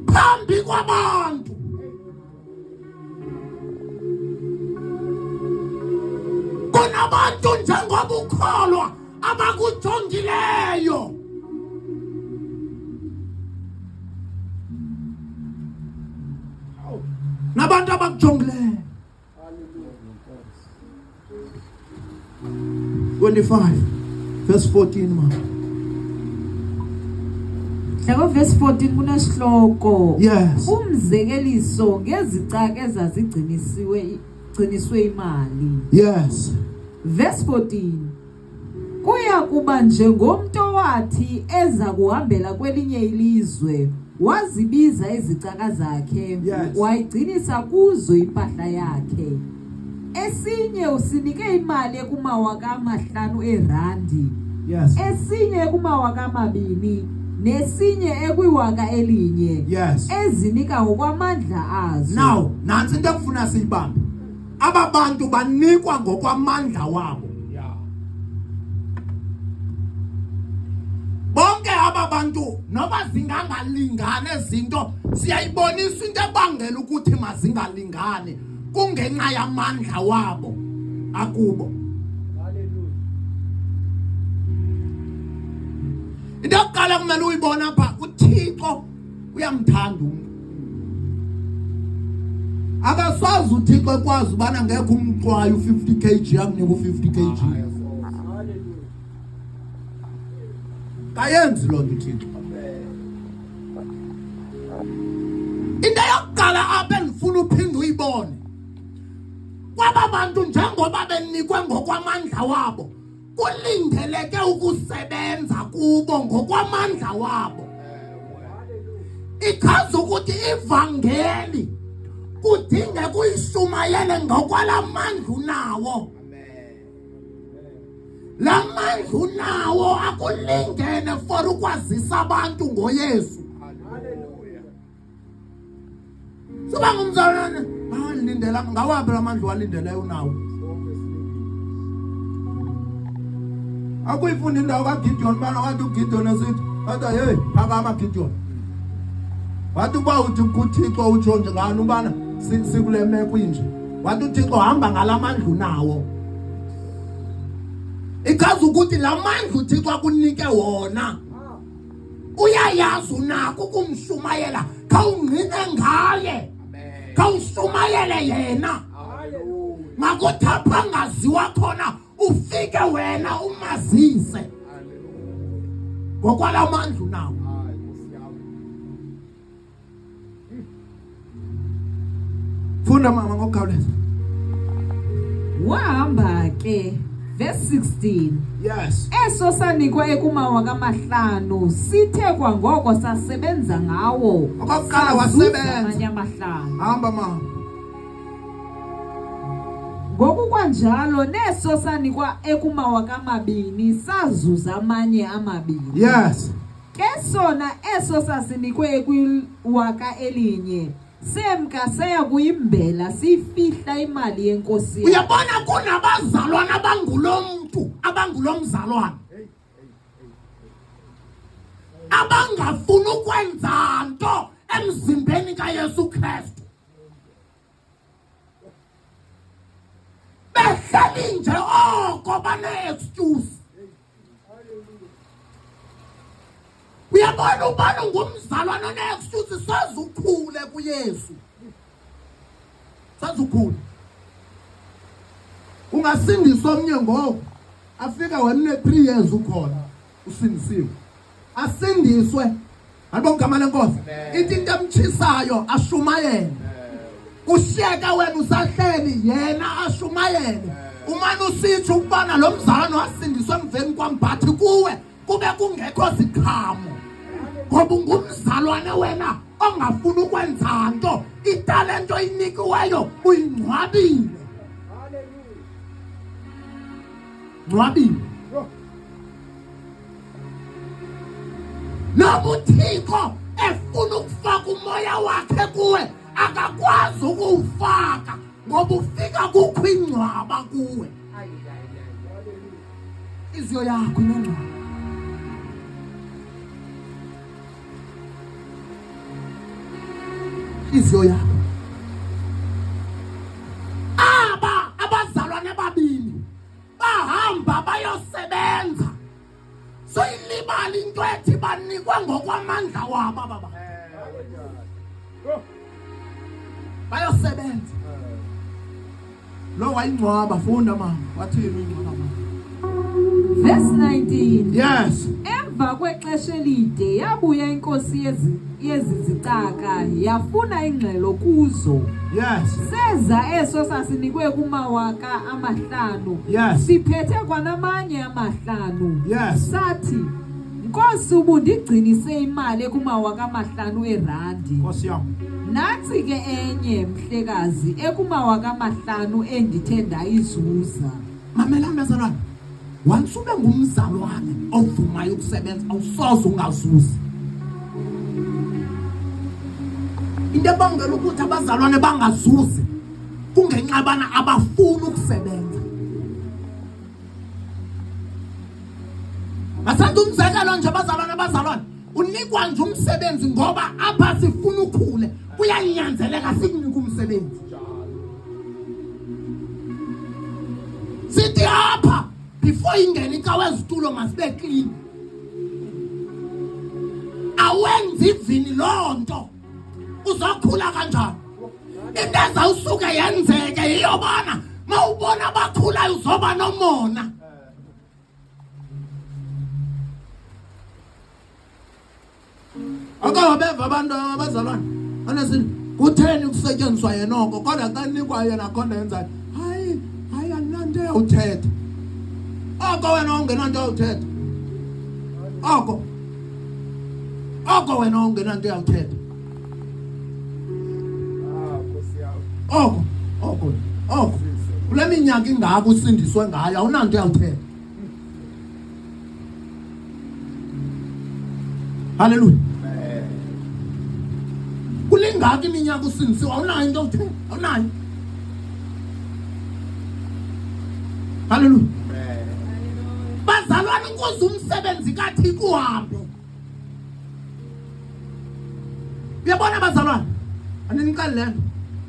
Speaker 1: phambi kwabantu. Kunabantu njengoba ukholwa abakujongileyo. Nabantu abakujongileyo. 25 verse 14 mama.
Speaker 4: Hlako verse 14 kunesihloko.
Speaker 1: Yes.
Speaker 4: Umzekeliso ngezicaka ezazigcinisiwe gciniswe imali.
Speaker 1: Yes.
Speaker 4: Verse 14. Kuya kuba njengomntu owathi eza kuhambela kwelinye ilizwe wazibiza izicaka zakhe
Speaker 1: Yes.
Speaker 4: wayigcinisa kuzo impahla yakhe. Esinye usinike imali ekumawaka 5 erandi.
Speaker 1: Yes.
Speaker 4: Esinye ekumawaka 2 nesinye ekwiwaka elinye.
Speaker 1: Yes.
Speaker 4: Ezinika ngokwamandla azo.
Speaker 1: Now, nansi into ekufuna siyibambe. Aba bantu banikwa ngokwamandla wabo.
Speaker 3: Yeah.
Speaker 1: Bonke aba bantu noba zingangalingani izinto siyayibonisa into ebangela ukuthi mazingalingani kungenxa yamandla wabo akubo.
Speaker 3: Hallelujah.
Speaker 1: Into yokuqala kumele uyibone apha uThixo uyamthanda umuntu. Akasazi uThixo ekwazi ubana ngekho umxwayo u50 kg amnike u50 kg.
Speaker 3: Hallelujah.
Speaker 1: Kayenzi loo nto uThixo. Into yokuqala apha endifuna uphinde uyibone kwaba bantu njengoba benikwe ngokwamandla wabo kulindeleke ukusebenza kubo ngokwamandla wabo. Ichaza ukuthi ivangeli kudingeka uyishumayele ngokwalamandla unawo. La mandla unawo akulingene for ukwazisa abantu ngoYesu.
Speaker 3: Hallelujah.
Speaker 1: Suba ngumzalwane. Alindela ngawaphi lamandla walindeleyo unawo? Akuyifunda indawo kaGideon bana wathi uGideon esithi wathi hey phakama Gideon. Wathi uba uthi kuThixo utsho nje ngani ubana sikule meko inje. Wathi uThixo hamba ngalamandla unawo. Ichaza ukuthi lamandla uThixo akunike wona uyayazi unako ukumshumayela khawungqine ngaye khawushumayele yena makuthi apha angaziwa khona ufike wena umazise ngokwala mandla unawo. Funda mama ngokukhawuleza.
Speaker 4: Wahamba ke verse 16.
Speaker 1: Yes.
Speaker 4: Eso sanikwa ekumawaka amahlanu sithe kwangoko sasebenza ngawo.
Speaker 1: Okokuqala
Speaker 4: Sazuza
Speaker 1: wasebenza.
Speaker 4: amanye amahlanu.
Speaker 1: Hamba mama.
Speaker 4: Ngokukwanjalo neso sanikwa ekumawaka amabini sazuza amanye amabini.
Speaker 1: Yes.
Speaker 4: Ke sona eso sasinikwe ekwiwaka elinye semka saya kuyimbela siyifihla imali yenkosi.
Speaker 1: Uyabona kunabazalwana abangulomntu, abangulomzalwana. Abangafuni ukwenza nto emzimbeni kaYesu Kristu. Behleli nje oko bane-excuse. Uyabona ubana ungumzalwana one-excuse soze ukhule kuYesu. Soze ukhule. Ungasindiswa omnye ngoku afike wena une-3 years ukhona usindisiwe. Asindiswe. Alibonke igama lenkosi. Ithi into emtshisayo ashumayele. Ushiyeke wena usahleli yena ashumayele. Umane usitsho ukubana lo mzalwane wasindiswa emveni kwambhathi kuwe kube kungekho siqhamo. Ngoba ungumzalwane wena ongafuni ukwenza nto, italento oyinikiweyo uyingcwabile. Ngcwabile. Noba uThixo efuna ukufaka umoya wakhe kuwe akakwazi ukuwufaka ngoba ufika kukho ingcwaba kuwe. Inhliziyo yakho inengcwaba. Inhliziyo yakho. Aba abazalwane babini bahamba bayosebenza. Soyilibala into ethi banikwe ngokwamandla wabo baba. Bayosebenza. Lo wayingcwaba funda mama wathini uyingcwaba mama.
Speaker 4: Verse 19.
Speaker 1: Yes.
Speaker 4: Emva kwexesha elide yabuya inkosi yezizicaka yafuna ingxelo kuzo.
Speaker 1: Yes.
Speaker 4: Seza eso sasinikwe kumawaka amahlanu.
Speaker 1: Yes.
Speaker 4: Siphethe kwanamanye amahlanu.
Speaker 1: Yes.
Speaker 4: Sathi Nkosi ubundigcinise imali ekumawaka amahlanu erandi.
Speaker 1: Nkosi yam.
Speaker 4: Nantsi ke enye mhlekazi ekumawaka amahlanu endithe ndayizuza.
Speaker 1: Mamelani bazalwane. Once ube ngumzalwane ovumayo ukusebenza awusoze ungazuzi. Into ebangela ukuthi abazalwane bangazuzi kungenxa bana abafuni ukusebenza. Masenze umzekelo nje bazalwane abazalwane. Unikwa nje umsebenzi ngoba apha sifuna ukhule kuyanyanzeleka sikunike umsebenzi. Sithi apha before ingene icawe ezitulo masibe clean. Awenzi ivini loo nto uzokhula kanjani? Into ezawusuke yenzeke yiyobana mawubona abakhulayo uzoba nomona. Ake wabeva abantu abazalwane onesini kutheni kusetyenziswa yena oko kodwa xa nikwa yena akho nto yenzayo. Hayi hayi andinanto eyawuthetha. Oko wena ungenanto eyawuthetha. Oko. Oko wena ungenanto eyawuthetha. Oko oko oko. Kule minyaka ingaka usindiswe ngayo awunanto eyawuthetha. Hallelujah. Mingaki iminyaka usindisiwe awunayo into yokuthenga, awunayo. Haleluya. Bazalwane, ukuze umsebenzi kaThixo uhambe. Uyabona bazalwane, andiniqali le nto.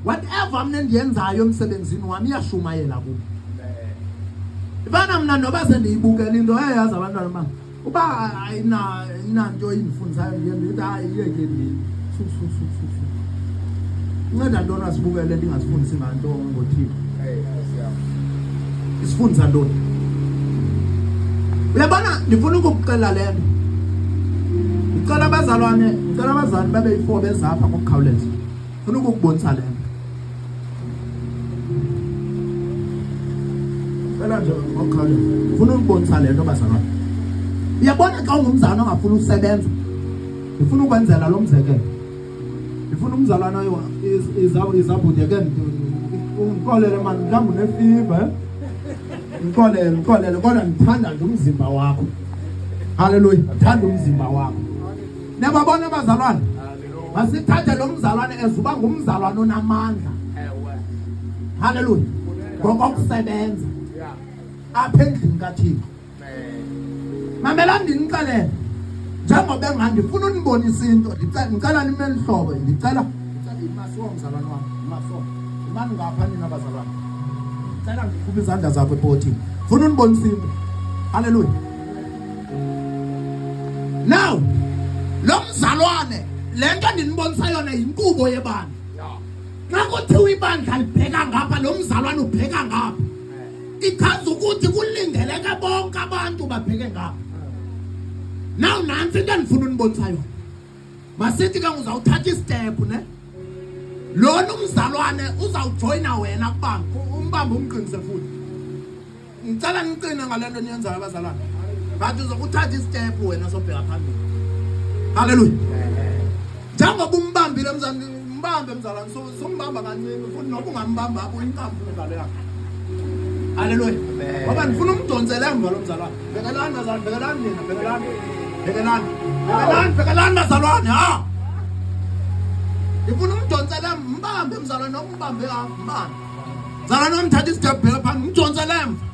Speaker 1: Whatever mna endiyenzayo emsebenzini wam iyashumayela kum. Ifana mna noba sendiyibukela into eyazi abantwana bam uba ayinanto indifundisayo ndiye ndithi hayi iyeke ndini su su su su su. Inceda ntoni asibukele ndingasifundisi nganto ngoThixo. Isifundisa ntoni? Uyabona, ndifuna ukukuxela le nto. Ndicela abazalwane, ndicela abazalwane babe yi-4 bezapha ngokukhawuleza. Ndifuna ukukubonisa le nto. Cela nje ngokukhawuleza. Ndifuna ukubonisa le nto bazalwane. Uyabona xa ungumzalwane ongafuni usebenza, ndifuna ukwenzela lo mzekelo. Ndifuna umzalwane izabhude ke undixolele mani, mhlawumbi unefiva, eh? Ndixolele, ndixolele, kodwa ndithanda nje umzimba wakho. Haleluya, ndithanda umzimba wakho. Niyababona abazalwane? Masithathe lo mzalwane ezuba ngumzalwane onamandla. Haleluya. Ngokokusebenza apha endlini kaThixo. Mamelani ndinixelele. Njengoba engandifuna unibonisa into, ndicela nime lihlobo, ndicela imasiwa mzalwane wam, imasiwa. Imani ngapha nina bazalwane. Ndicela ndikhuphe izandla zakho epotini. Funa unibonisa into. Haleluya. Now, lo mzalwane, le nto ndinibonisa yona yinkqubo yebandla. Xa kuthiwa ibandla libheka ngapha, lo mzalwane ubheka ngapha. Ichaza ukuthi kulindeleke bonke abantu babheke ngapha. Now nantsi into endifuna unibonisa yona. Masithi ke uzawuthatha istep, ne? Lona umzalwane uzawujoyina wena kubamba, umbambe umqinise futhi. Ngicela niqine ngale nto niyenzayo abazalwane. But uzokuthatha istep wena sobheka phambili. Haleluya. Njengoba umbambile mzalwane, umbambe mzalwane, sombamba kancinci futhi noba ungambamba apho inkampu ingalo yakhe. Haleluya. Ngoba ndifuna umdonsele emva lo mzalwane. Bhekelani bazalwane, bhekelani nina, bhekelani. Bhekelani. Bhekelani, bhekelani bazalwane, ha. Ndifuna umdonsele mbambe mzalwane, noma umbambe apha, mbambe. Mzalwane wamthatha isitebhu bheka phambili, umdonsele emva.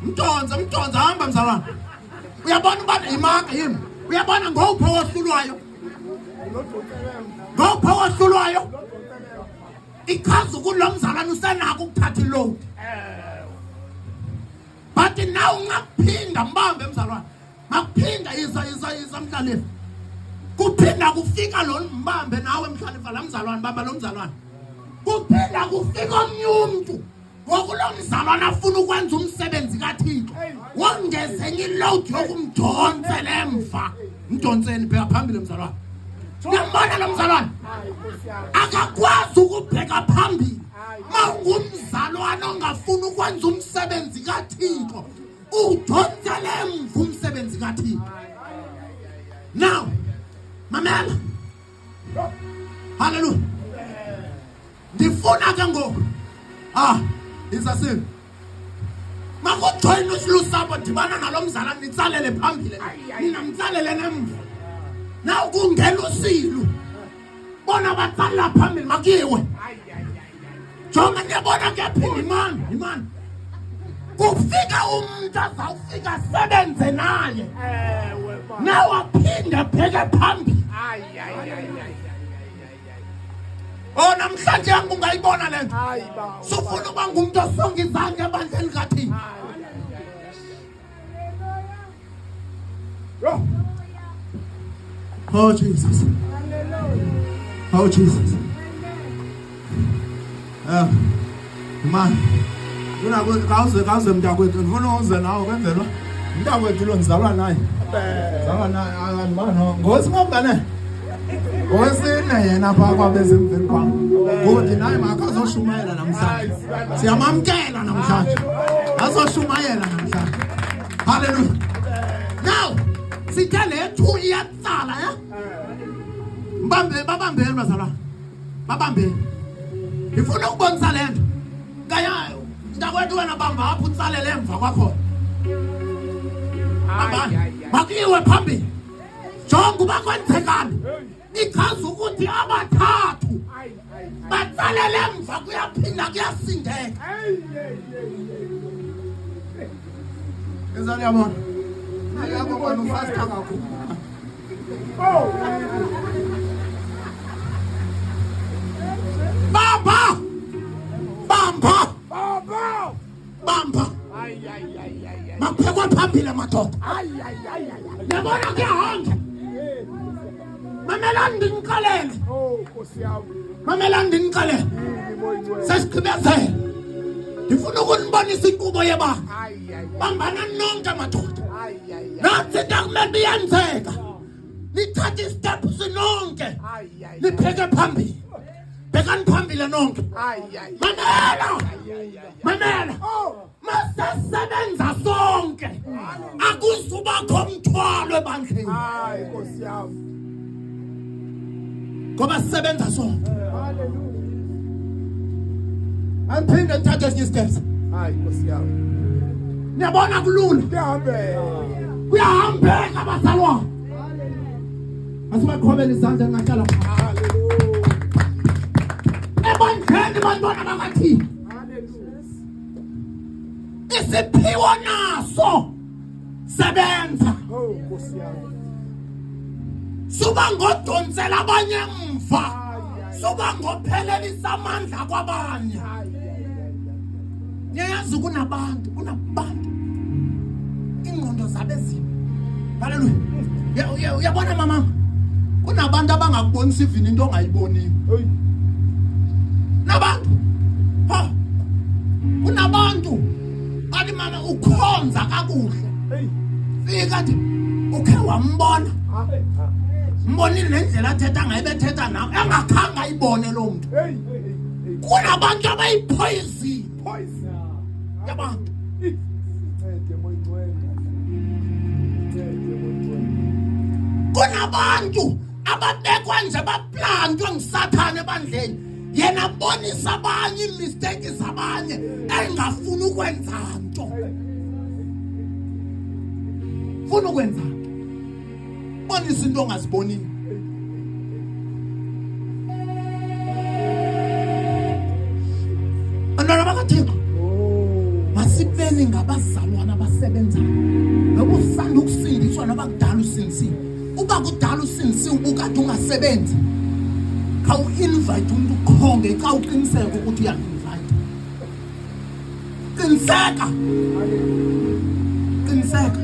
Speaker 1: Mdonse, mdonse, hamba mzalwane. Uyabona uba imaka yimi. Uyabona ngowuphi owohlulwayo? Ngowuphi owohlulwayo? Ichaza ukuthi lo mzalwane usenako ukuthatha iload. But now ungaphinda mbambe mzalwane. Makuphinda isa isa isa mhlalifa. Kuphinda kufika lo mbambe nawe mhlalifa la mzalwane, bamba lo mzalwane. Kuphinda kufika omnye umntu. Ngoku lo mzalwane afuna ukwenza umsebenzi kaThixo. Wongeze enye iload yokumdonsela emva. Mdonseni, bheka phambili mzalwane. Uyambona lo mzalwane? Akakwazi ukubheka phambili. Mawungumzalwane ongafuni ukwenza umsebenzi kaThixo, udonsele emva umsebenzi kaThixo. Now, mamela. Hallelujah. Ndifuna ke ngoku. Isasini. Makujoyina usilusapho, dibana nalo mzalwane, nitsalele phambili. Nina mtsalele nemva. Now kungena usilu. Bona batsalela phambili, makuyiwe. Jonga, niyabona kuyaphinda imani, imani. Kufika umuntu azawufika asebenze naye. Nawe aphinde abheke phambili. Oh, namhlanje yangu ungayibona le nto. Sufuna uba ngumntu osonga izandla ebandleni likaThixo. Oh Jesus. Oh Jesus. Man. Khawuze, khawuze mntakwethu, ndifuna uze nawe kwenzelwa. Mntakwethu lo ndizalwa naye. Ndizalwa naye, andibani. Ngosingomngane. Owesine yena phaa kwabezemveni kwam. Ngoku naye makazoshumayela namhlanje. Siyamamkela namhlanje. Azoshumayela namhlanje. Hallelujah. Now, sithe le 2 iyatsala, eh? Mbambe, babambeni bazalwane. Babambeni. Ndifuna ukubonisa le nto. Kaya mntakwethu wena bamba apho utsalele emva kwakhona. Bambani. Makuyiwe phambili. Jonga uba kwenzekani. Ichaza ukuthi abathathu Batsalele emva kuyaphinda kuyasindeka. Ngizani yabona. Ayakho kona ufasta kakhulu.
Speaker 3: Oh.
Speaker 1: Bamba! Bamba!
Speaker 3: Baba.
Speaker 1: Bamba!
Speaker 3: Ay ay ay ay ay.
Speaker 1: Maphekwa phambili madoda.
Speaker 3: Ay ay ay ay.
Speaker 1: Yabona kuyahamba. Mamelani ndinixelele.
Speaker 3: Oh, Nkosi yami.
Speaker 1: Mamelani ndinixelele.
Speaker 3: Yini moyingcwele.
Speaker 1: Sesigqibezele. Ndifuna ukunibonisa inkqubo yebandla.
Speaker 3: Ay ay.
Speaker 1: Bambanani nonke madoda.
Speaker 3: Ay ay ay.
Speaker 1: Nantsi into akumele uba iyenzeka. Nithathe isteps nonke.
Speaker 3: Ay ay.
Speaker 1: Nipheke phambili. Bhekani phambili nonke.
Speaker 3: Ay ay.
Speaker 1: Mamela!
Speaker 3: Ay ay ay.
Speaker 1: Mamela!
Speaker 3: Oh.
Speaker 1: Masesebenza sonke. Akuzubakho mthwalo ebandleni.
Speaker 3: Ay Nkosi yami.
Speaker 1: Ngoba sisebenza sonke.
Speaker 3: Hallelujah.
Speaker 1: Andiphinde ndithathe esinye isteps.
Speaker 3: Ay Nkosi yami.
Speaker 1: Niyabona kulula.
Speaker 3: Kuyahambeka.
Speaker 1: Kuyahambeka bazalwane. Asibaqhobele izandla ningahlala phansi.
Speaker 3: Hallelujah.
Speaker 1: Ebandleni bantwana bakaThixo.
Speaker 3: Hallelujah.
Speaker 1: Isiphiwo naso sebenza.
Speaker 3: Oh Nkosi yami.
Speaker 1: Suba ngodonsela abanye emva. Suba ngophelelisa amandla kwabanye.
Speaker 3: Ay ay ay.
Speaker 1: Niyayazi kunabantu, kunabantu. Ingqondo zabo ezimbi. Haleluya. Uyabona mama? Kunabantu abangakubonisa even into ongayiboniyo.
Speaker 3: Hey.
Speaker 1: Nabantu. Ha. Kunabantu. Athi mama ukhonza kakuhle.
Speaker 3: Hey.
Speaker 1: Fika athi ukhe wambona.
Speaker 3: Ay.
Speaker 1: Mbonile nendlela athetha ngayo bethetha nawe engakhange ayibone lo muntu.
Speaker 3: Hey. Hey.
Speaker 1: Kunabantu abayipoison
Speaker 3: Poison.
Speaker 1: yabantu.
Speaker 3: Ncede moyingcwele. Ncede moyingcwele.
Speaker 1: Kunabantu ababekwa nje baplantwe ngusathane ebandleni. Yena abonisa abanye iimisteki zabanye engafuni ukwenza nto. Funa ukwenza nto. Bonisa into ongaziboniyo. Bantwana bakaThixo,
Speaker 3: Oh.
Speaker 1: masibeni ngabazalwana abasebenzayo. Noba usanda ukusindiswa noba kudala usindisiwe. Uba kudala usindisiwe ubukade ungasebenzi. Khawuinvite umntu ukhonge xa uqiniseka ukuthi uyainvite. Qiniseka. Qiniseka.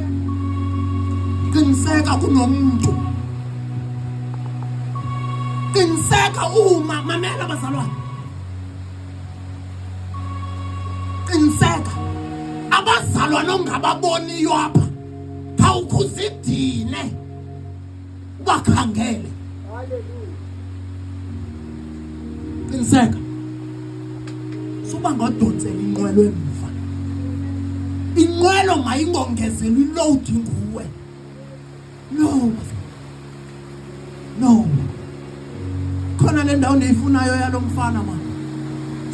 Speaker 1: Qiniseka kunomntu. Qiniseka uma mamela bazalwane. Qiniseka. Abazalwane ongababoniyo apha. Khawukhuzidine. Ubakhangele.
Speaker 3: Hallelujah.
Speaker 1: Qiniseka. Suba ngodonsela inqwelo emva. Inqwelo mayingongezelwa iload nguwe. No. No. Khona le ndawo ndiyifunayo yalo mfana man.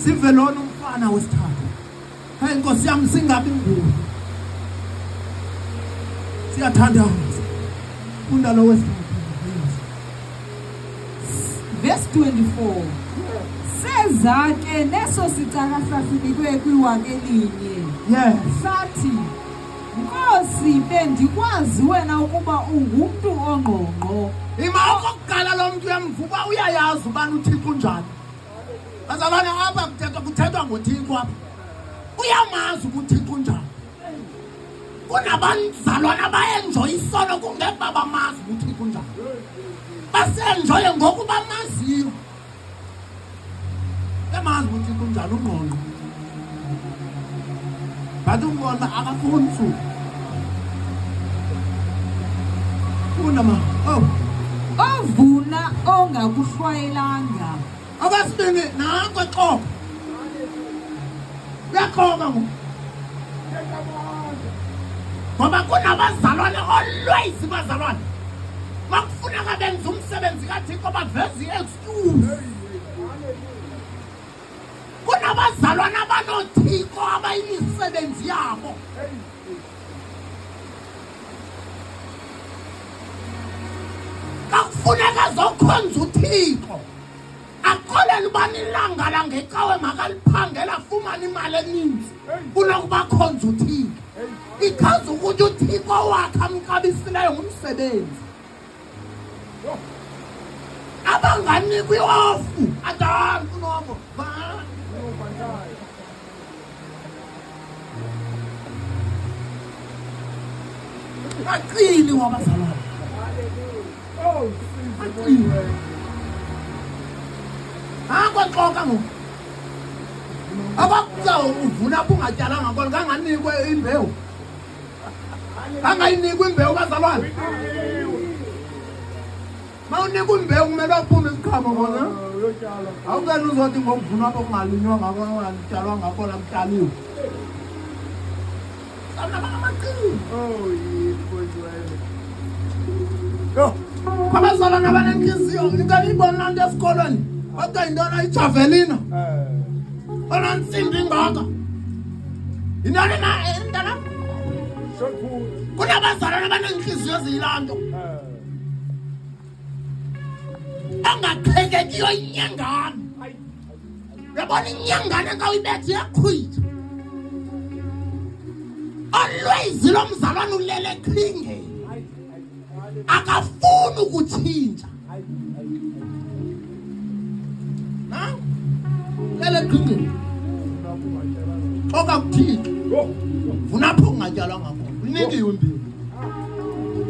Speaker 1: Sive lona umfana wesithathu. Hey Nkosi yami singabi nguwe. Siyathandaza. Funda lo wesithathu.
Speaker 4: Verse 24. Seza ke neso sicaka sasinikwe kwiwaka elinye.
Speaker 1: Yes.
Speaker 4: Sathi, Nkosi bendikwazi wena ukuba ungumntu ongqongqo.
Speaker 1: Ima okokuqala lo mntu uyamvuba uyayazi ubana uThixo unjani. Bazalwane apha kuthethwa ngoThixo apha. Uyamazi ukuthi uThixo unjani. Kunabazalwane abaenjoy isono kungekuba bamazi ukuthi uThixo unjani. Basenjoye ngoku bamaziyo. Uyamazi ukuthi uThixo unjani ungqongqo. But umbona akafuni usuku. Funda ma. Oh.
Speaker 4: Ovuna ongakuhlwayelanga.
Speaker 1: Okwesibini nanko exoka. Uyaxoka ngoku. Ngoba kunabazalwane always bazalwane. Makufuneka benze umsebenzi kaThixo baveze i-excuse. Kunabazalwane abanoThixo abayimisebenzi yabo. Xa kufuneka azokhonza uThixo. Axolele ubana ilanga langecawe makaliphangela afumane imali eninzi kunokuba khonza uThixo. Ichaza ukuthi uThixo wakhe amxabisileyo ngumsebenzi. Abanganikwa iofu athi hayi ndifuna ofu. Aqili wabazalwane. Aqili. Akwaxoka ngoku. Abakuca uvuna apho ungatyalanga kona kanganikwe imbewu. Angayinikwa imbewu bazalwane. Mawunikwa imbewu kumele aphume isiqhamo kona. Awukena uzothi ngokuvunwa apho kungalinywa ngakona kungatyalwa ngakona kutyaliwe.
Speaker 3: Oh, yini boyingcwele. Yo.
Speaker 1: Abazalwane abanentliziyo into eniyibona laa nto esikolweni kodwa yintona ijavelina.
Speaker 3: Eh.
Speaker 1: Ona ntsimbi ingaka. Yintoni na mntanam?
Speaker 3: Shot put.
Speaker 1: Kunabazalwane abaneentliziyo eziyilaa nto.
Speaker 3: Eh.
Speaker 1: Angaqhekekiyo inyangane. Uyabona inyangane xa uyibetha iyaqhwitha. Always lo mzalwane ulele eqhingeni. Akafuni ukutshintsha. Na? Ulele eqhingeni. Xoka kuThixo. Vuna apho kungatyalwanga khona. Unikiwe imbewu.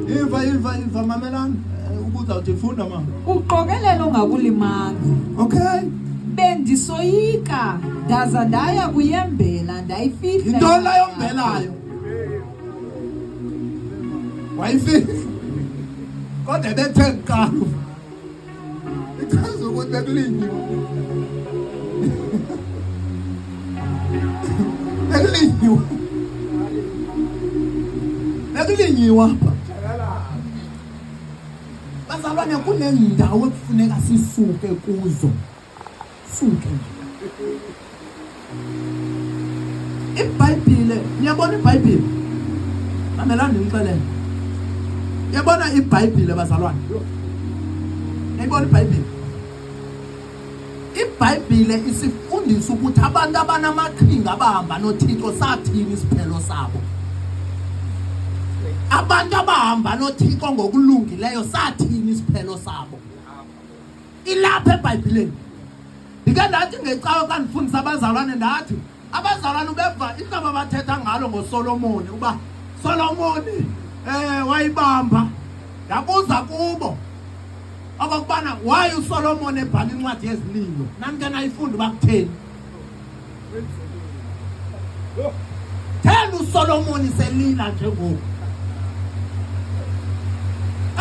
Speaker 1: Iva iva iva mamelani. Ubuzawuthi funda mama.
Speaker 4: Uqokelela ongakulimanga.
Speaker 1: Okay.
Speaker 4: Bendisoyika ndaza ndaya kuyembela ndayifihla.
Speaker 1: Yintoni leyo yombelayo? Wayifihla. Kodwa ebethe kuqala. Ichaza ukuthi bekulinyiwe. Bekulinyiwe. Bekulinyiwe apha. Bazalwane kunendawo ekufuneka sisuke kuzo. Suke nje. IBhayibhile, niyabona iBhayibhile? Mamelani ndinixelele. Uyabona iBhayibhile bazalwane? Niyayibona iBhayibhile? IBhayibhile isifundisa ukuthi abantu abanamaqhinga abahamba noThixo sathini isiphelo sabo. Abantu abahamba noThixo ngokulungileyo sathini isiphelo sabo. Ilapha eBhayibhileni. Ndike ndathi ngecawe xa ndifundisa abazalwane ndathi abazalwane ubeva ihlobo abathetha ngalo ngoSolomoni uba Solomoni wayibamba. Ndabuza kubo okokubana why uSolomon ebhala incwadi yezililo. Nani ke nayifunda uba kutheni. Theni uSolomoni selila nje ngoku?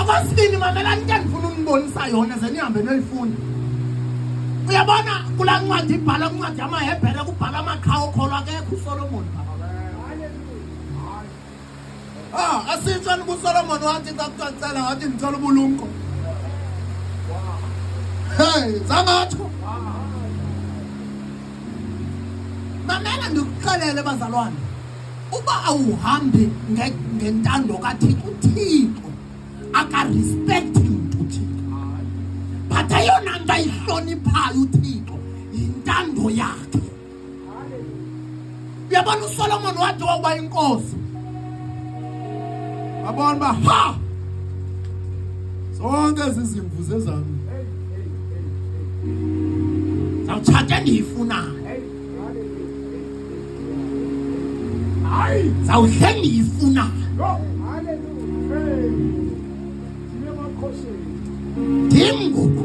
Speaker 1: Okwesibini, mamelani into endifuna unibonisa yona ze nihambe noyifunda. Uyabona kulaa ncwadi ibhala kwincwadi yamaHebhere kubhala amaqhawe okholwa akekho uSolomoni phaa. Ah, asitsho kuSolomon wathi xa kuthiwa cela wathi ndicela ubulumko. Hey, zangatsho. Mamela ndikuxelele bazalwane. Uba awuhambi ngentando kaThixo, uThixo akarespecti mntu uThixo. But eyona nto ayihloniphayo uThixo yintando yakhe. Uyabona uSolomon wathi wawuba inkosi.
Speaker 5: Wabona uba ha! Zonke ezi zimvu zezam.
Speaker 1: Zawutshata endiyifunayo.
Speaker 3: Hayi!
Speaker 1: Zawudla endiyifunayo. Ndim ngoku.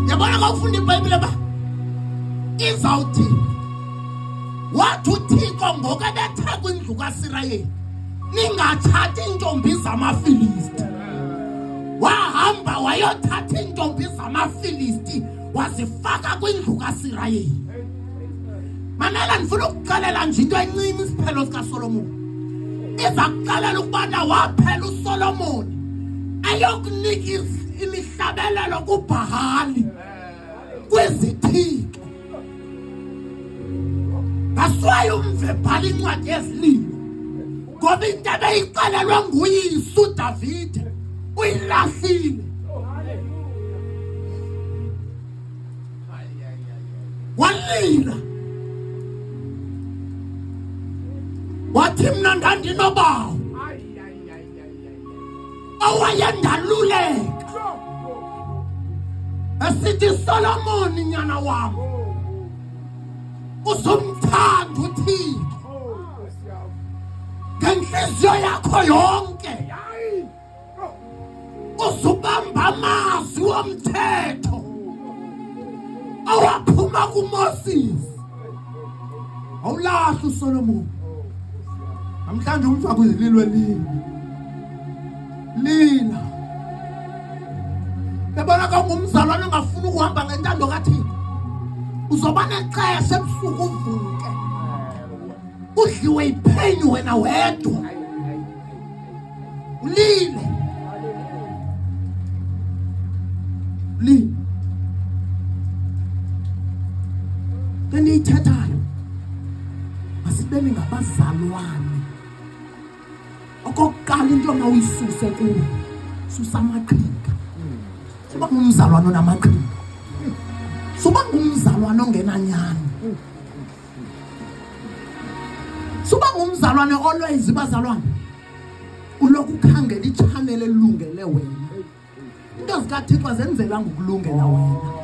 Speaker 1: Yabona xa ufunda iBhayibhile ba izawuthi wathi uThixo ngoku ebethe kwindlu kaSirayeli ningatshati iintombi zamaFilisti. Wahamba wayothatha iintombi zamaFilisti wazifaka kwindlu kaSirayeli. Mamela, ndifuna ukuxelela nje into encinci isiphelo sikaSolomon. Iza kuxelela ukubana waphela uSolomon ayokunika imihlabelelo kuBhahali kwizithixo. Ngaswayo umve bhala incwadi yezililo ngoba into ebeyixelelwe nguyise uDavide uyilahlile. Walila. Wathi mna ndandinobawo. Awayendaluleka. Esithi Solomon nyana wam. Usumthanda uThixo. Ngenhliziyo yakho yonke. Uzubamba amazwi womthetho awaphuma kuMoses. Awulahla uSolomon. Namhlanje umfaka kwizililo elile. Lila. Yabona ka ungumzalwane ongafuni ukuhamba ngentando kaThixo. Uzoba nexesha ebusuku uvuke. Udliwe ipheni wena wedwa. Ulile. Ulile. Lento masibeni ngabazalwane. Okokuqala into omawuyisuse kuwe, susa amaqhinga. Suba ngumzalwane onamaqhinga. Suba ngumzalwane ongenanyani. Suba ngumzalwane always bazalwane. Ulokhu ukhangela i-channel elungele wena. Into zikaThixo azenzelwanga ukulungela wena.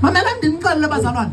Speaker 1: Mamela ndinixelele bazalwane.